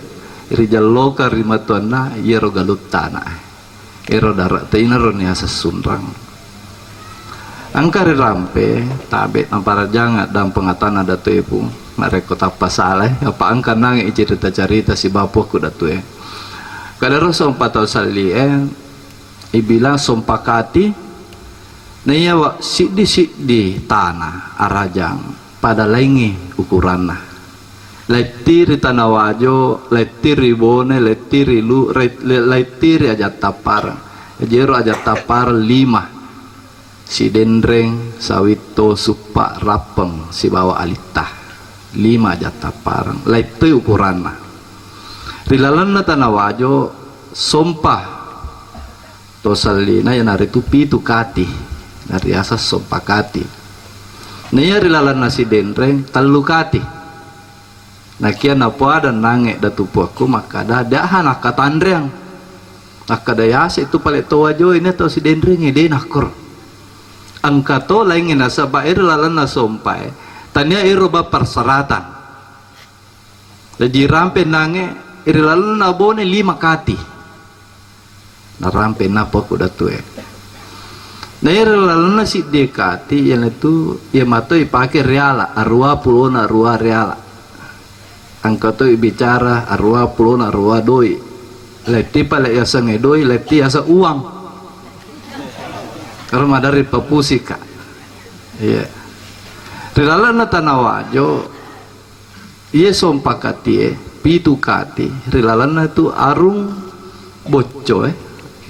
rijellokeng ri matuanna iyaro galutta ana e. Ero dara tainaro niaseng sunrang. Engka ri rampe, tabe' naparajang addang pengatanna datu e, Pu. Marekko tappa salai, apa engka nange cerita-cerita sibawa puakku datu e. Kadaro sompa tau salli e, ibilang sompa kati, naiya wa-, siddi-siddi tana arajang pada laingi ukuranna. Letti ri Tana Wajo, letti ri Bone, letti ri Lu-, re-, le-, letti ri Ajang Tappareng. Jaji ero Ajang Tappareng lima. Sidenreng, Sawitto, Suppa, Rappeng, sibawa Alitta. Lima Ajang Tappareng. Lettoi ukuranna. Ri lalenna Tana Wajo, sompa to sellina iyanaritu pitu kati, nariaseng sompa kati. Naiya ri lalenna Sidenreng tellu kati. Nakia napoada nange datu puakku makkada, "De'ha nakkatanreang." Akkada, "Yase tu pale to Wajoe, nia to Sidenrenge de nakkoro." Engka to laingnge nasaba ero lalenna sompae tania ero ba persyaratan. Jaji rampe nange ri lalenna Bone lima kati. Narampe nappa ku datue. Na ero lalenna siddi kati, iyanatu iya mato ipake riala, arua pulona arua riala. Engka to ibicara arua pulona arua doi. Letti pale yasengnge doi, letti yaseng uang. Ero maderri papusika. Iya. Ri lalenna Tana Wajo, Iye sompa katie, pitu kati, ri lalenna tu arung boccoe,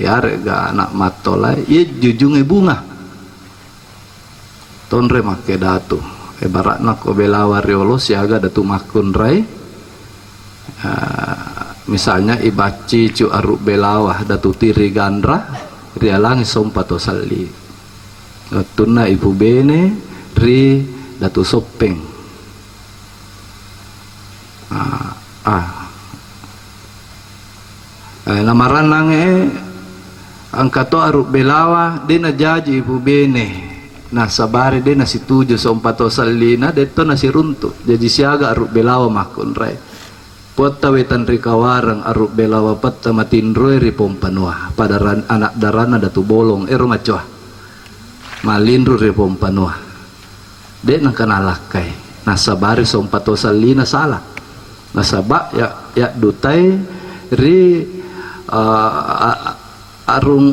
iyare'ga anak mattolae, iye jujungnge bunga. Tonre makkeda tu, ibaratna ko belawa riolo siaga datu makkunrai, ah, misalnya ibacci cu aruk belawa datu tiri ganra, rialangi sompa to salli. Wettunna ipubene ri Datu Soppeng. Ah, ah. Eh, namarannangnge engka to aruk belawa, de najaji ipubene. Nasabari de nasituju sompa to sellina, de to nasiruntu. Jaji siaga aruk belawa makkunrai. Puatta wetang ri Kawareng, aruk belawa petta matinroe ri Pompanua. Pada ran-, anak daranna Datu Bolong, ero macoa. Malinru ri Pompanua. De nengka nalakkai. Nasabari sompa to sellina sala. Nasaba ya, ya dutai ri, eh, a-, a-, arung,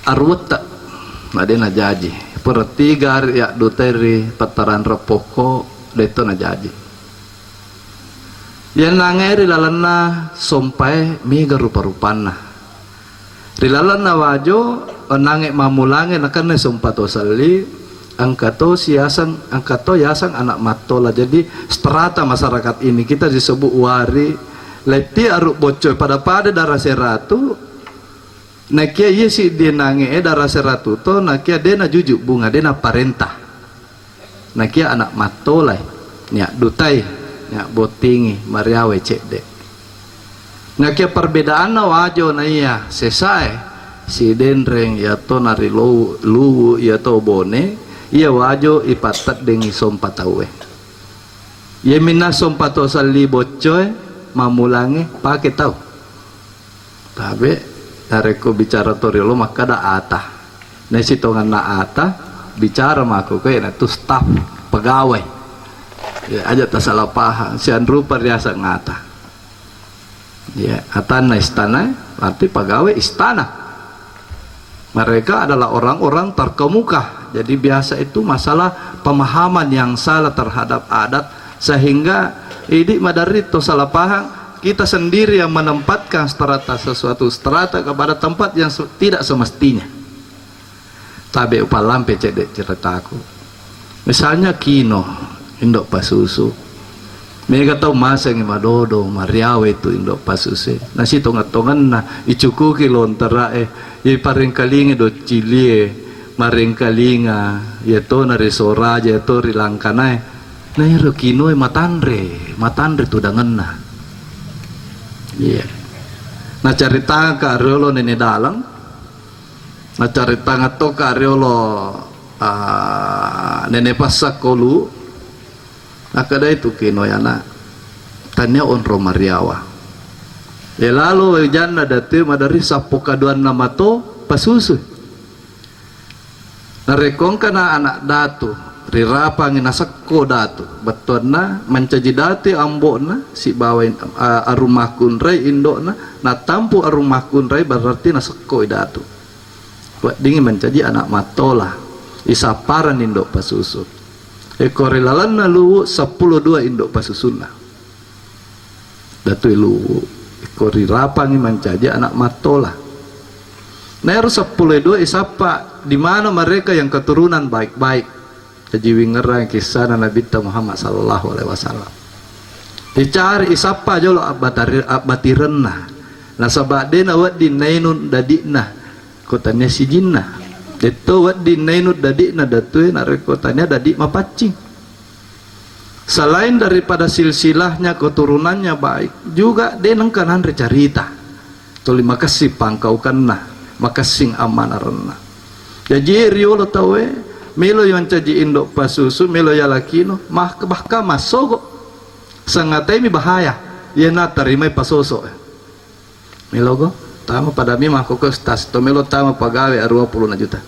aruwetta. Na de najaji. Pertiga ri ya dutai ri Pettarang Repokko, de to najaji. Yennangnge ri lalenna sompae mega rupa-rupanna. Ri lalenna Wajo, ennangnge mammulangnge nakenna sompa to selli, engka to siaseng, engka to yaseng anak mattola. Jadi, strata masyarakat ini kita disebut wari, letti aruk boccoe pada-pada dara seratu, nakia iye siddi nangnge dara seratu to, nakia de najuju bunga, de naparenta. Nakia anak mattolai, nia dutai, nia bottingi, mariawe cedde. Nakia perbedaanna Wajo naiya sesae, Sidenreng, iya to nari Lowu-, Luwu, iya to Bone, iya Wajo ipatteddengi sompa tauwe. Iya minna sompa to selli boccoe, mammulangnge, pake tau. Tabe, narekko bicara to riolo makkada ata. Nai sitongenna ata, bicara makko koe na tu staf, pegawai. Ya, aja tasalah paham, sianrupa riaseng ata. Ya, atanna istana, berarti pegawai istana. Mereka adalah orang-orang terkemuka. Jadi biasa itu masalah pemahaman yang salah terhadap adat, sehingga idi maderri to salah paham, kita sendiri yang menempatkan strata sesuatu strata kepada tempat yang se-, tidak semestinya. Tabe upallampe cedde ceritaku. Misalnya Kino, indo pasusu. Mega tau masengngi madodo, mariawa itu indo pasuse. Nasi tonget-tongenna, icukuki lonterae, iparengkalingi doccilie, marengkalinga, iyato nari soraja, iyato ri langkanae. Na ero Kinoe matanre, matanre tudangenna. Iya. Nacaritaka riolo Nene Daleng, Nacaritangeng toka riolo, ah, Nene Passakkolu, nakkeda itu Kinoe ana, tania onro mariawa. Ya lalo wajanna datu maderri sappo kaduanna mato pasusu. Narekko engkana anak datu, rirapangi nasekko datu, bettuanna mancaji datu ambo'na, sibawa in-, a-, arung makkunrai indo'na, natampu arung makkunrai berarti nasekkoi datu. Weddingngi mancaji anak mattola, isapparang indo pasusu. Ekko ri lalenna Luwu seppulo dua indo pasusunna. Datui Luwu, ko rirapangi mancaji anak mattola. Naero seppulo dua isappa, di mana mereka yang keturunan baik-baik. Jaji wingerang kissana Nabitta Muhammad sallallahu alaihi wasallam. Dicari isappa jolo abbatari-, abbatirenna. Nasaba dena wedding nainung dadi'na, ko tania sijinna. Detto wedding nainung dadi'na datue narekko tania dadi mapaccing. Selain daripada silsilahnya, keturunannya baik, juga de nengka nanre carita. Tuli makessing pangkaukenna, makessing ammanarenna. Jaji riolo tauwe, melo yang caji indo pasusu, melo yalakino, mah-, bahkan massogo. Sangatai mi bahaya, yena tarimai pasoso. Melogo, tama pada mi makkoko stas to melo tama pagawe aruwa pulona juta.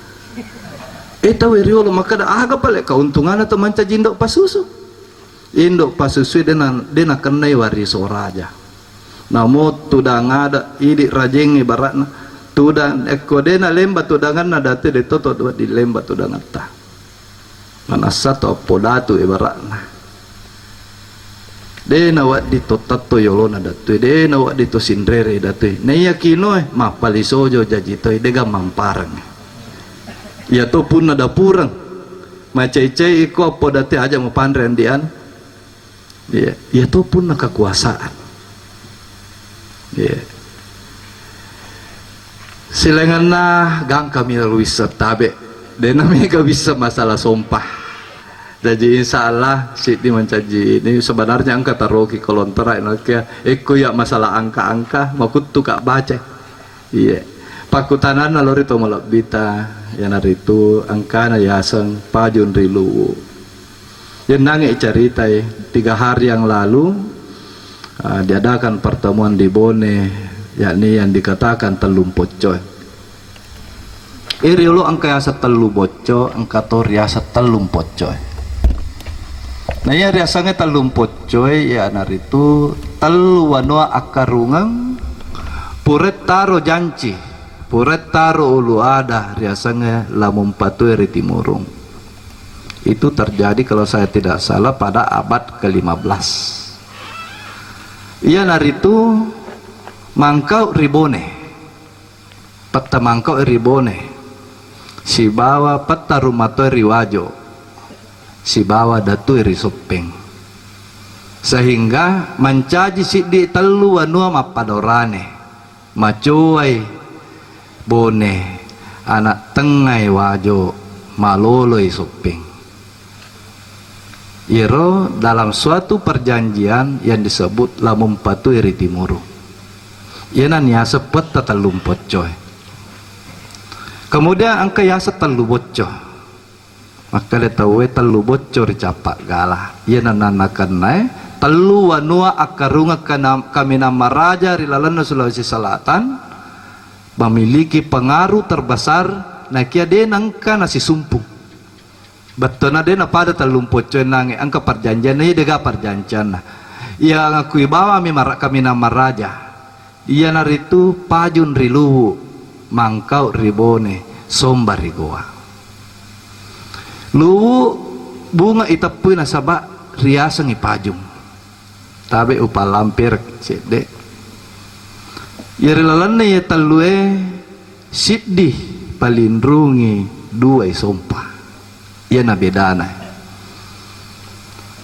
Eh, tau riolo makkeda, aga pale keuntunganna to mancaji indo pasusu? Indo pasusu dena, dena kennai wariso raja. Namo tudang ada idi rajeng ibaratna. Tudang, ekko dena lemba tudanganna date de toto di lemba tudangatta. Manassa to appo datu ibaratna. De nawedding to tatto yolona datue, de nawedding to sinrere datue. Naiya kinoe, mappalisojo jaji toi, de gammampareng. Iya to punna dapureng. Macai-cai iko appo date aja mupanre andian. Iya, iya to punna kekuasaan. Iya. Silaingenna gangkami lalu wisseng tabe. Dena mega wisseng masalah sompa. Jaji insya Allah siddi mancaji ini sebenarnya engka taroki kolontora inakia. Ekko ya masalah angka-angka makuttu ka baca. Iya. Pakkutananna lori to malebbita, iyanaritu engkana yaseng Pajung ri Luwu. Yennangnge caritai, tiga hari yang lalu, ah, diadakan pertemuan di Bone, yakni yang dikatakan Tellung Poccoe. Iri olo engka yaseng Tellu Bocco, engka to riaseng Tellung Poccoe. Nah, iya riasengnge Tellung Poccoe, iyanaritu tellu wanua akkarungeng, pura taro janci, pura taro ulu ada, riasengnge Lamumpatue ri Timurung. Itu terjadi kalau saya tidak salah pada abad kelima belas. Iyanaritu Mangkau ri Bone. Petta Mangkau ri Bone, sibawa Petta Rumatoa ri Wajo, sibawa Datue ri Soppeng. Sehingga mancaji siddi tellu wanua mappadorane, macoai Bone, anak tengngai Wajo, maloloi Soppeng. Iyaro dalam suatu perjanjian yang disebut Lamumpatue ri Timurung. Iyana niaseng Petta Tellung Poccoe. Kemudian engka yaseng Tellu Bocco. Makkeda tauwe Tellu Bocco ri Cappagala. Iyana nannakennae tellu wanua akkarungeng kana-, kaminang maraja ri lalenna Sulawesi Selatan memiliki pengaruh terbesar nakia de nengka nasisumpung. Bettona de napada Tellung Poccoe nangnge, engka perjanjianna, iya dega perjanjianna. Iya ngakui bawami mara-, kaminang maraja. Iyanaritu Pajung ri Luwu, Mangkau ri Bone, Somba ri Gowa. Luwu bunga iteppui nasaba riasengngi Pajung. Tabe upalampir cedde. Iya ri lalenna iya tellue siddi palinrungi dua isompa. Iyana bedana.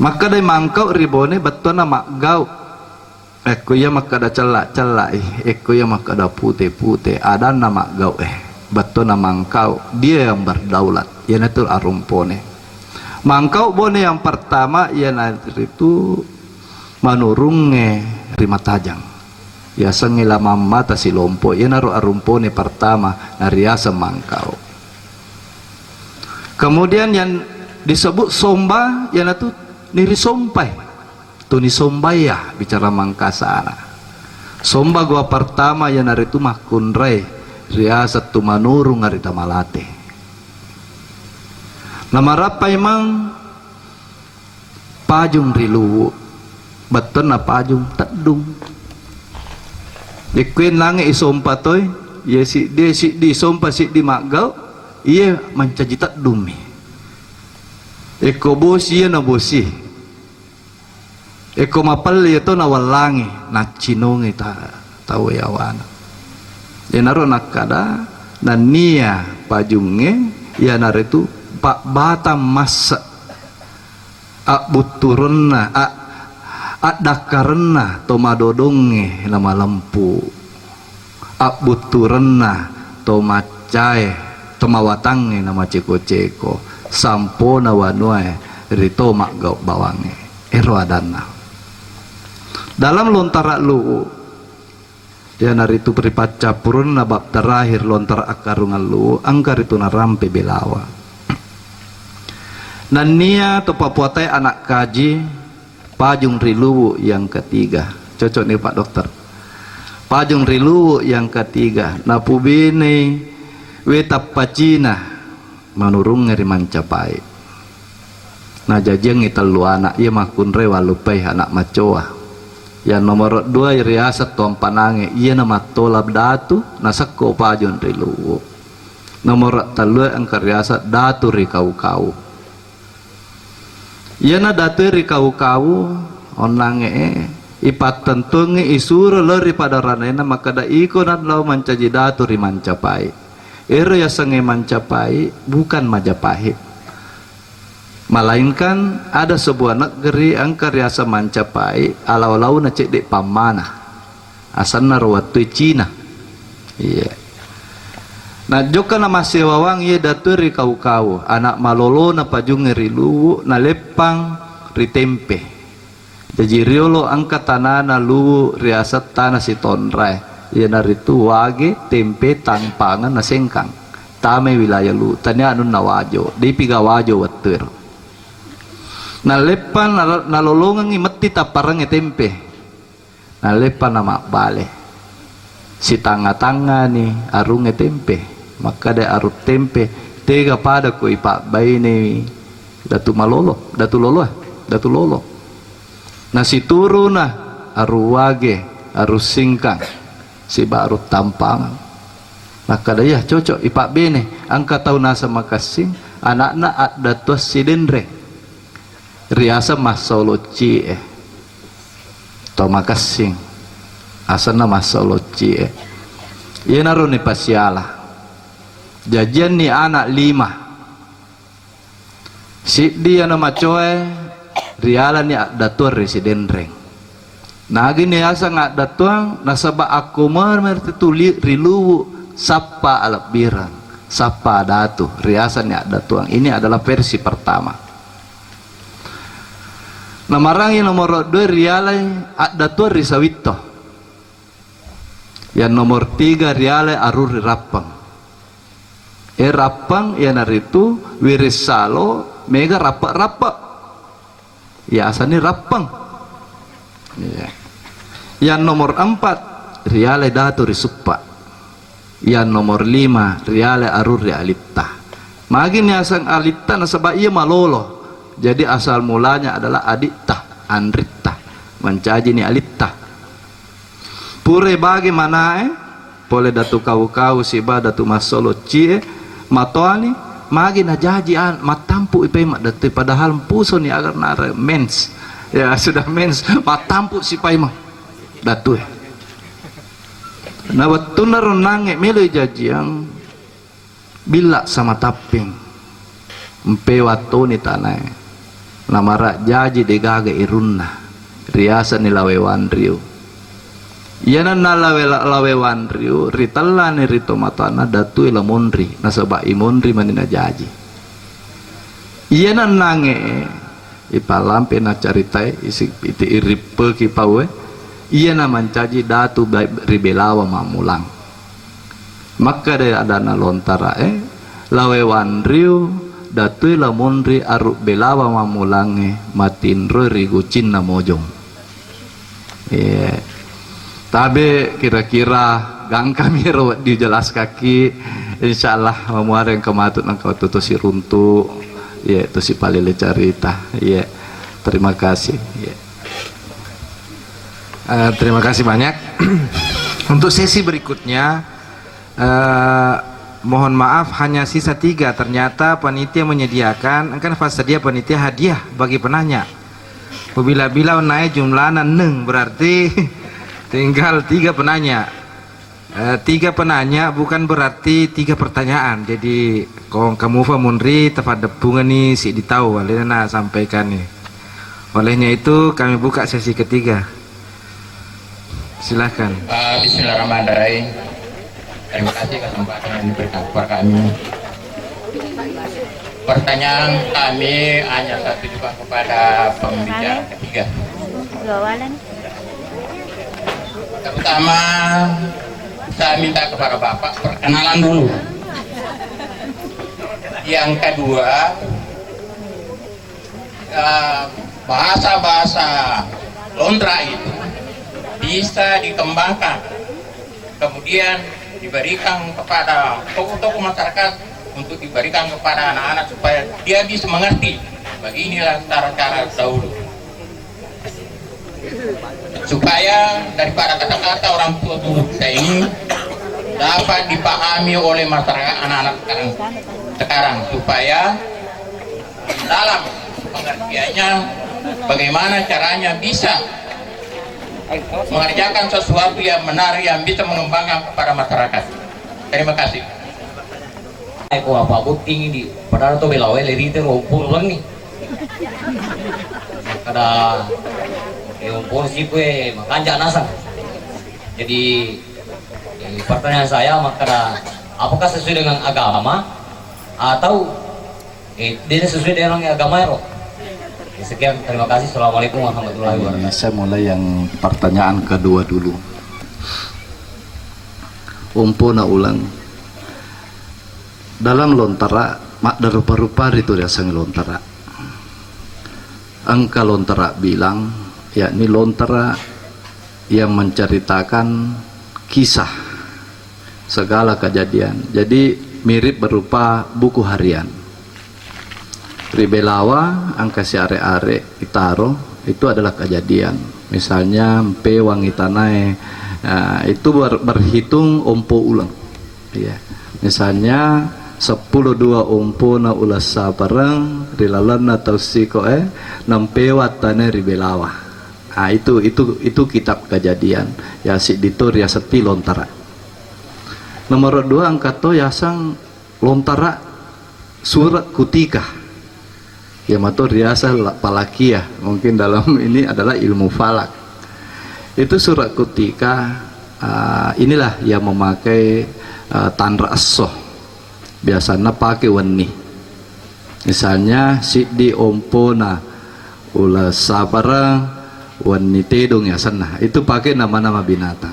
Makkedai Mangkau ri Bone bettuanna maggau. Ekko iya makkeda cella-cella i, ekko iya makkeda pute-pute, adanna maggau e. Bettuanna Mangkau, dia yang berdaulat. Iyanatu arumpone. Mangkau Bone yang pertama iyanaritu manurungnge ri Matajang. Yasengnge La Mammata Silompo, iyanaro arumpone pertama nariaseng Mangkau. Kemudian yang disebut Somba, iyanatu nirisompai. Tunisombaya bicara Mangkasana. Somba gua pertama iyanaritu makkunrai riaseng Tumanurung Arita Malate. Namarappai mang pajung ri Luwu, bettuanna pajung teddung. Ikkuennangnge isompa toi, iye siddi, siddi isompa, siddi maggau, iye mancaji teddummi. Ikko bosi, iye na bosi. Eko mapelle to nawellangi, naccinongi ta-, tau yawana. Iyanaro nakkada, nennia pajungnge iyanaritu pabbatang masse, abbutturenna, a-, addakkarenna to madodongnge namalempu. Abbutturenna to maccae, to mawatangnge namaceko-ceko, sampona wanuae ri to maggau bawangnge. Ero adanna. Dalam lontara Luwu, iyanaritu ri paccappurunna bab terakhir lontara akkarungang Luwu, engka ritu narampe Belawa. Nennia to papuatai anak kaji, pajung ri Luwu yang ketiga. Cocok nih, Pak Dokter. Pajung ri Luwu yang ketiga. Napubinei weta pacina manurungnge ri Mancapai. Najajiangngi tellu anak, iya makkunrai wallupai anak macoa. Yang nomor dua riaseng Tuampanangnge, iyana mattola datu, nasekko pajung ri Luwu. Nomor tellue engka riaseng Datu ri Kau-Kau. Iyana datue ri Kau-Kau, onnangnge e, ipattentuangngi isuro lao ri padaranena makkeda, iko nalao mancaji datu ri Mancapai. Ero yasengnge Mancapai bukan Majapahit. Malaingkan ada sebuah negeri engka riaseng Mancapai, alau-launa cedde pammana. Asenna ro wettue Cina. Iya. Najokka namassewawang iye datue ri Kau-Kau, anak malolona pajungnge ri Luwu, naleppang ri Tempe. Jaji riolo engka tanana Luwu riaseng Tana Sitonrae, iyanaritu Wage, Tempe, Tampangeng, na Sengkang. Tamai wilayah Luwu, tania anunna Wajo, depiga Wajo wettuero. Naleppang nal-, nalolongengngi metti tapparengnge Tempe. Naleppang namabbale. Sitangnga-tangngani arungnge Tempe. Makkeda arung Tempe, tega pada ko ipabbainei Datu Malolo, Datu Lolo, eh, Datu Lolo. Nasituruna arung Wage, arung Singkang, siba arung Tampangeng. Makkeda, iya, cocok, ipabbene. Engka tau naseng makessing, anakna addatuang sidenreng. Riaseng Massolo Cie. To makessing. Asenna Massolo Cie. Iyanaro nipasiala. Jajianni anak lima. Siddi ana macoae rialani addatuang ri sidenreng. Nagini aseng addatuang, nasaba akko mermer tu li-, ri Luwu sappa alebbireng, sappa datu, riasani addatuang. Ini adalah versi pertama. Namarangi nomor dua rialai addatuang ri Sawitto. Yang nomor tiga rialai arung ri Rappeng. E Rappeng iyanaritu Wirissalo mega Rappe-Rappe. Yasani Rappeng. Iya. Yang nomor empat rialai datu ri Suppa. Yang nomor lima rialai arung ri Alitta. Magi niaseng Alitta nasaba iya malolo. Jadi asal mulanya adalah aditta, anritta. Mancajini Alitta. Pura bage manae, pole Datu Kau-Kau siba Datu Massolo Cie, matoani, magi najaji an-, mattampu ipai maddatui, padahal mpusoni agar nare mens. Ya, sudah mens, mattampu sipai mang datue. Na wettunna ronnangnge melo jajiang, Billa sama tapping, mpewa toni tanae, namara jaji degaga irunna, riasani Lawe Wanriu. Iyananna Lawe, Lawe Wanriu, ritellani ri tomatoanna Datue La Monri, nasaba i Monri mani najaji. Iyanannange, Ipallampe naccaritai isi iti irippeki paue, iyana mancaji datu ba-, ri Belawa Mammulang. Makkeda adanna lontarae, Lawe Wanriu, Datue La Monri, Arung Belawa Mammulangnge matinroi ri Gucinna Mojong. Iya. Tabe kira-kira gangkami ro wedding jelaskaki. Insyaallah mamuareng kematu nangka wettu to siruntu. Iya, itu si palele carita. Iya. Terima kasih. Iya. Eh, terima kasih banyak. Untuk sesi berikutnya, eh, mohon maaf, hanya sisa tiga. Ternyata panitia menyediakan, kan pas sedia panitia hadiah bagi penanya. Bila-bila naik jumlah neng, berarti tinggal tiga penanya. Eh, tiga penanya bukan berarti tiga pertanyaan. Jadi, kong kamu fa munri tafaddeppungeni siddi tau, alena na sampaikan ni. Olehnya itu, kami buka sesi ketiga. Silakan. Ah, bismillahirrahmanirrahim. Terima kasih kesempatan yang diberikan kepada kami. Pertanyaan kami hanya satu juga kepada pembicara ketiga. Terutama saya minta kepada Bapak perkenalan dulu. Yang kedua, eh, bahasa-bahasa Lontra itu bisa dikembangkan, kemudian diberikan kepada tokoh-tokoh masyarakat untuk diberikan kepada anak-anak supaya dia bisa mengerti. Beginilah cara-cara dahulu. Supaya daripada kata-kata orang tua guru kita ini dapat dipahami oleh masyarakat anak-anak sekarang, sekarang supaya dalam pengertiannya bagaimana caranya bisa mengerjakan sesuatu yang benar yang bisa mengembangkan kepada masyarakat. Terima kasih. Eko apa botting di padahal to belawe leri te rompur lengi. Kada rompur si kue makanja nasang. Jadi, eh, pertanyaan saya makkada, apakah sesuai dengan agama atau, eh, tidak sesuai dengan agama ya, Roh? Eh, sekian, terima kasih. Assalamualaikum warahmatullahi wabarakatuh. Saya mulai yang pertanyaan kedua dulu. Ompona uleng. Dalam lontara, maddarupa-rupa ritu riaseng lontara. Engka lontara bilang, yakni lontara yang menceritakan kisah segala kejadian. Jadi mirip berupa buku harian. Ri Belawa engka siare-are itaro, itu adalah kejadian. Misalnya mpewang itanae, eh, itu ber-, berhitung ompo uleng. Iya. Misalnya seppulo dua ompona uleng sapareng ri lalenna tau sikoe, nampewa tane ri Belawa. Ah, itu, itu, itu kitab kejadian. Ya, siddi to riaseng ti lontara. Nomor dua engka to yaseng lontara sura kutika. Ya, mato riaseng la-, palakia. Mungkin dalam ini adalah ilmu falak. Itu sura kutika, ah, inilah yang memakai, ah, tanra esso. Biasanya pakai wenni. Misalnya, siddi ompona uleng sapareng, wenni tedong yasenna. Itu pakai nama-nama binatang.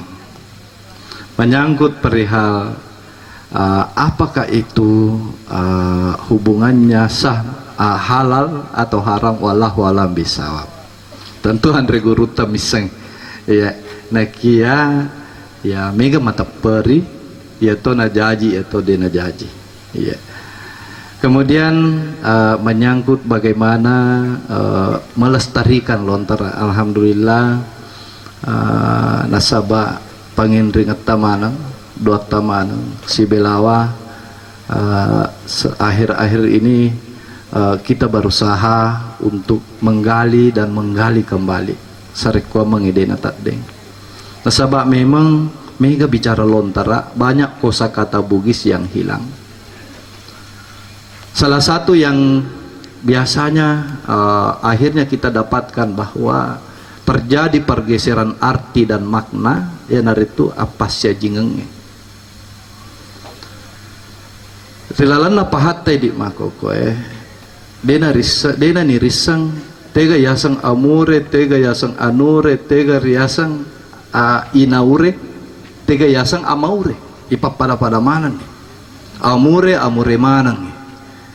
Menyangkut perihal, uh, apakah itu, uh, hubungannya sah, uh, halal atau haram, wallahu alam bisawab. Tentu anre gurutta misseng. Iya, nakia, ya, mega matepperi, ya to najaji, ya to de najaji. Iya. Kemudian, uh, menyangkut bagaimana, uh, melestarikan lontara. Alhamdulillah, uh, nasaba pangenringetta maneng, doatta maneng, si Belawa, uh, se-, akhir-akhir ini, uh, kita berusaha untuk menggali dan menggali kembali sarekkuammengnge de nataddeng. Nasaba memang mega bicara lontara, banyak kosakata Bugis yang hilang. Salah satu yang biasanya, eh, akhirnya kita dapatkan bahwa terjadi pergeseran arti dan makna, iyanaritu appassiajingengnge. Ri lalenna pahatta idi makkokoe, dena risse-, dena nirisseng, tega yaseng amure, tega yaseng anure, tega riaseng, a, inaure, tega yaseng amaure. Ipappada-pada maneng. Amure, amure maneng.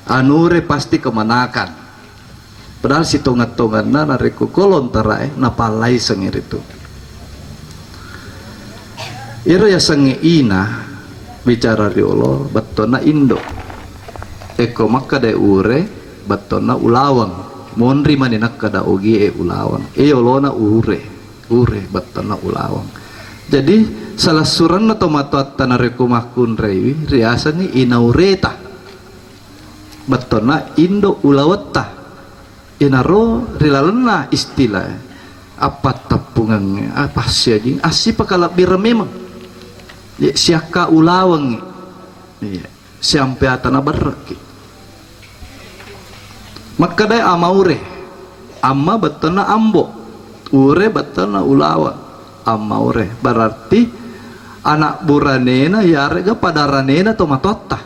Anure pasti kemenakan. Padahal sitongeng-tongenna narekko ko lontarae, napallaisengngi ritu. Iyaro yasengnge ina, bicara riolo, bettuanna indo. Ekko makkeda ure, Bettonna ulaweng. Monri mani nakkeda ogie ulaweng. E yolona ure. Ure bettonna ulaweng. Jadi, salessurenna tomatoatta narekko makkunraiwi, riasengngi inaureta. Bettonna indo ulawetta. Inaro ri lalenna istilah appattappungengnge, appassiajing, assipakalebbireng memeng. Ye, siakka ulawengngi. Iya. Siampeata naberrekki. Makkedai amaure. Amma bettuanna ambo. Ure bettuanna ulaweng. Amaure. Berarti anak buranena yarega pada ranena tomatoatta.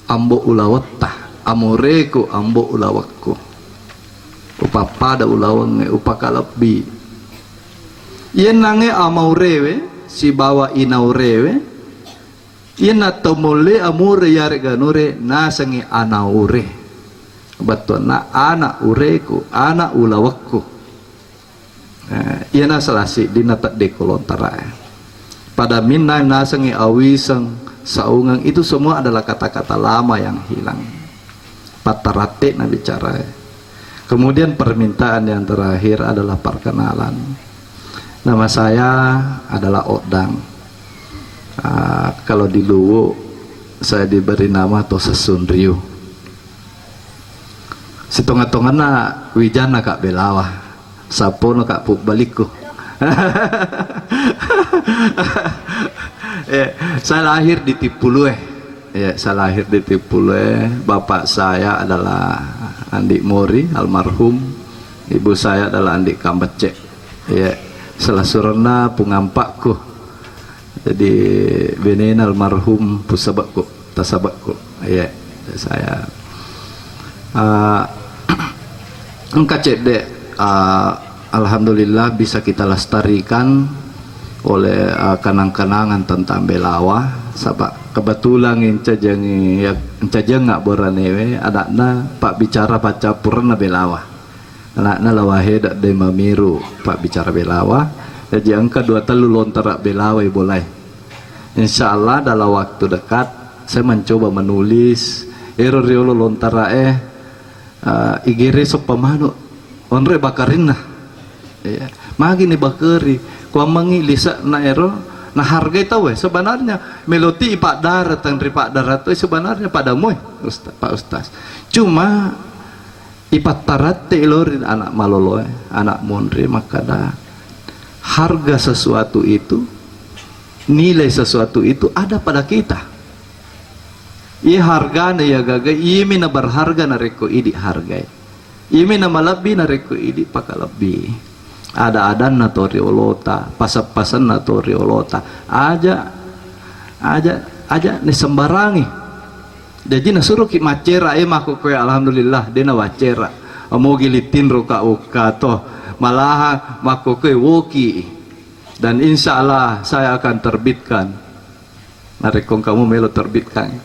Ambo ulawetta. Amureku, ambo ulawekku. Upappada ulawengnge, upakalebbi. Iyennangnge amaurewe sibawa inaurewe, iyenna to mulle amure yarega nure nasengngi anaure. Bettuanna ana ureku, ana ulawekku. Eh, iyana salah siddinna teddekko lontarae. Pada minna nasengngi awiseng, saungeng, itu semua adalah kata-kata lama yang hilang. Pattaratte na bicara. Kemudian permintaan yang terakhir adalah perkenalan. Nama saya adalah Odang. Ah, kalau di Luwu, saya diberi nama Tosa Sunriu. Sitonga-tonganna wijanna Kak Belawa. Sapono Kak Pubbalikku. Eh, saya lahir di Tippulue. Ya, saya lahir di Tippulue. Bapak saya adalah Andi Mori, almarhum. Ibu saya adalah Andi Kambecce. Ya, salah surenna pungampakku. Jadi, benena almarhum pusabekku, tasabekku. Ya, saya. Ah, engka cedde, ah, alhamdulillah bisa kita lestarikan oleh, ah, kenang-kenangan tentang Belawa, saba kebetulan encajengi, ya, encajenga boranewe, anakna pabbicara paccappurenna Belawa. Anakna Lawaheda de Mamiru, pabbicara Belawa. Jadi engka dua tellu lontara Belawa ibolai. Insya Allah dalam waktu dekat saya mencoba menulis ero riolo lontarae, eh, igere soppa manuk, onroi bakarinna. Iya. Magi ni bakeri, kuammengi lise'na ero, nahargai tauwe. Sebenarnya meloti ipaddara, tang ripaddara toi sebenarnya pada moi, Usta-, Pak Ustaz. Cuma ipattaratte lori anak maloloe, anak monri makkada harga sesuatu itu, nilai sesuatu itu ada pada kita. Iya hargana iya gaga, iyami na berharga narekko idi hargai. Iyami na malebbi narekko idi pakalebbi. Ada-adanna to riolota, paseng-pasenna to riolota. Aja, aja, aja ni sembarangi. Jaji nasuroki maccera, eh, makkokkoe, alhamdulillah, de nawaccera. Amogi littinro ka ukka to. Malahan makkokkoe woki. Dan insya Allah saya akan terbitkan. Narekko kamu melo terbitkan.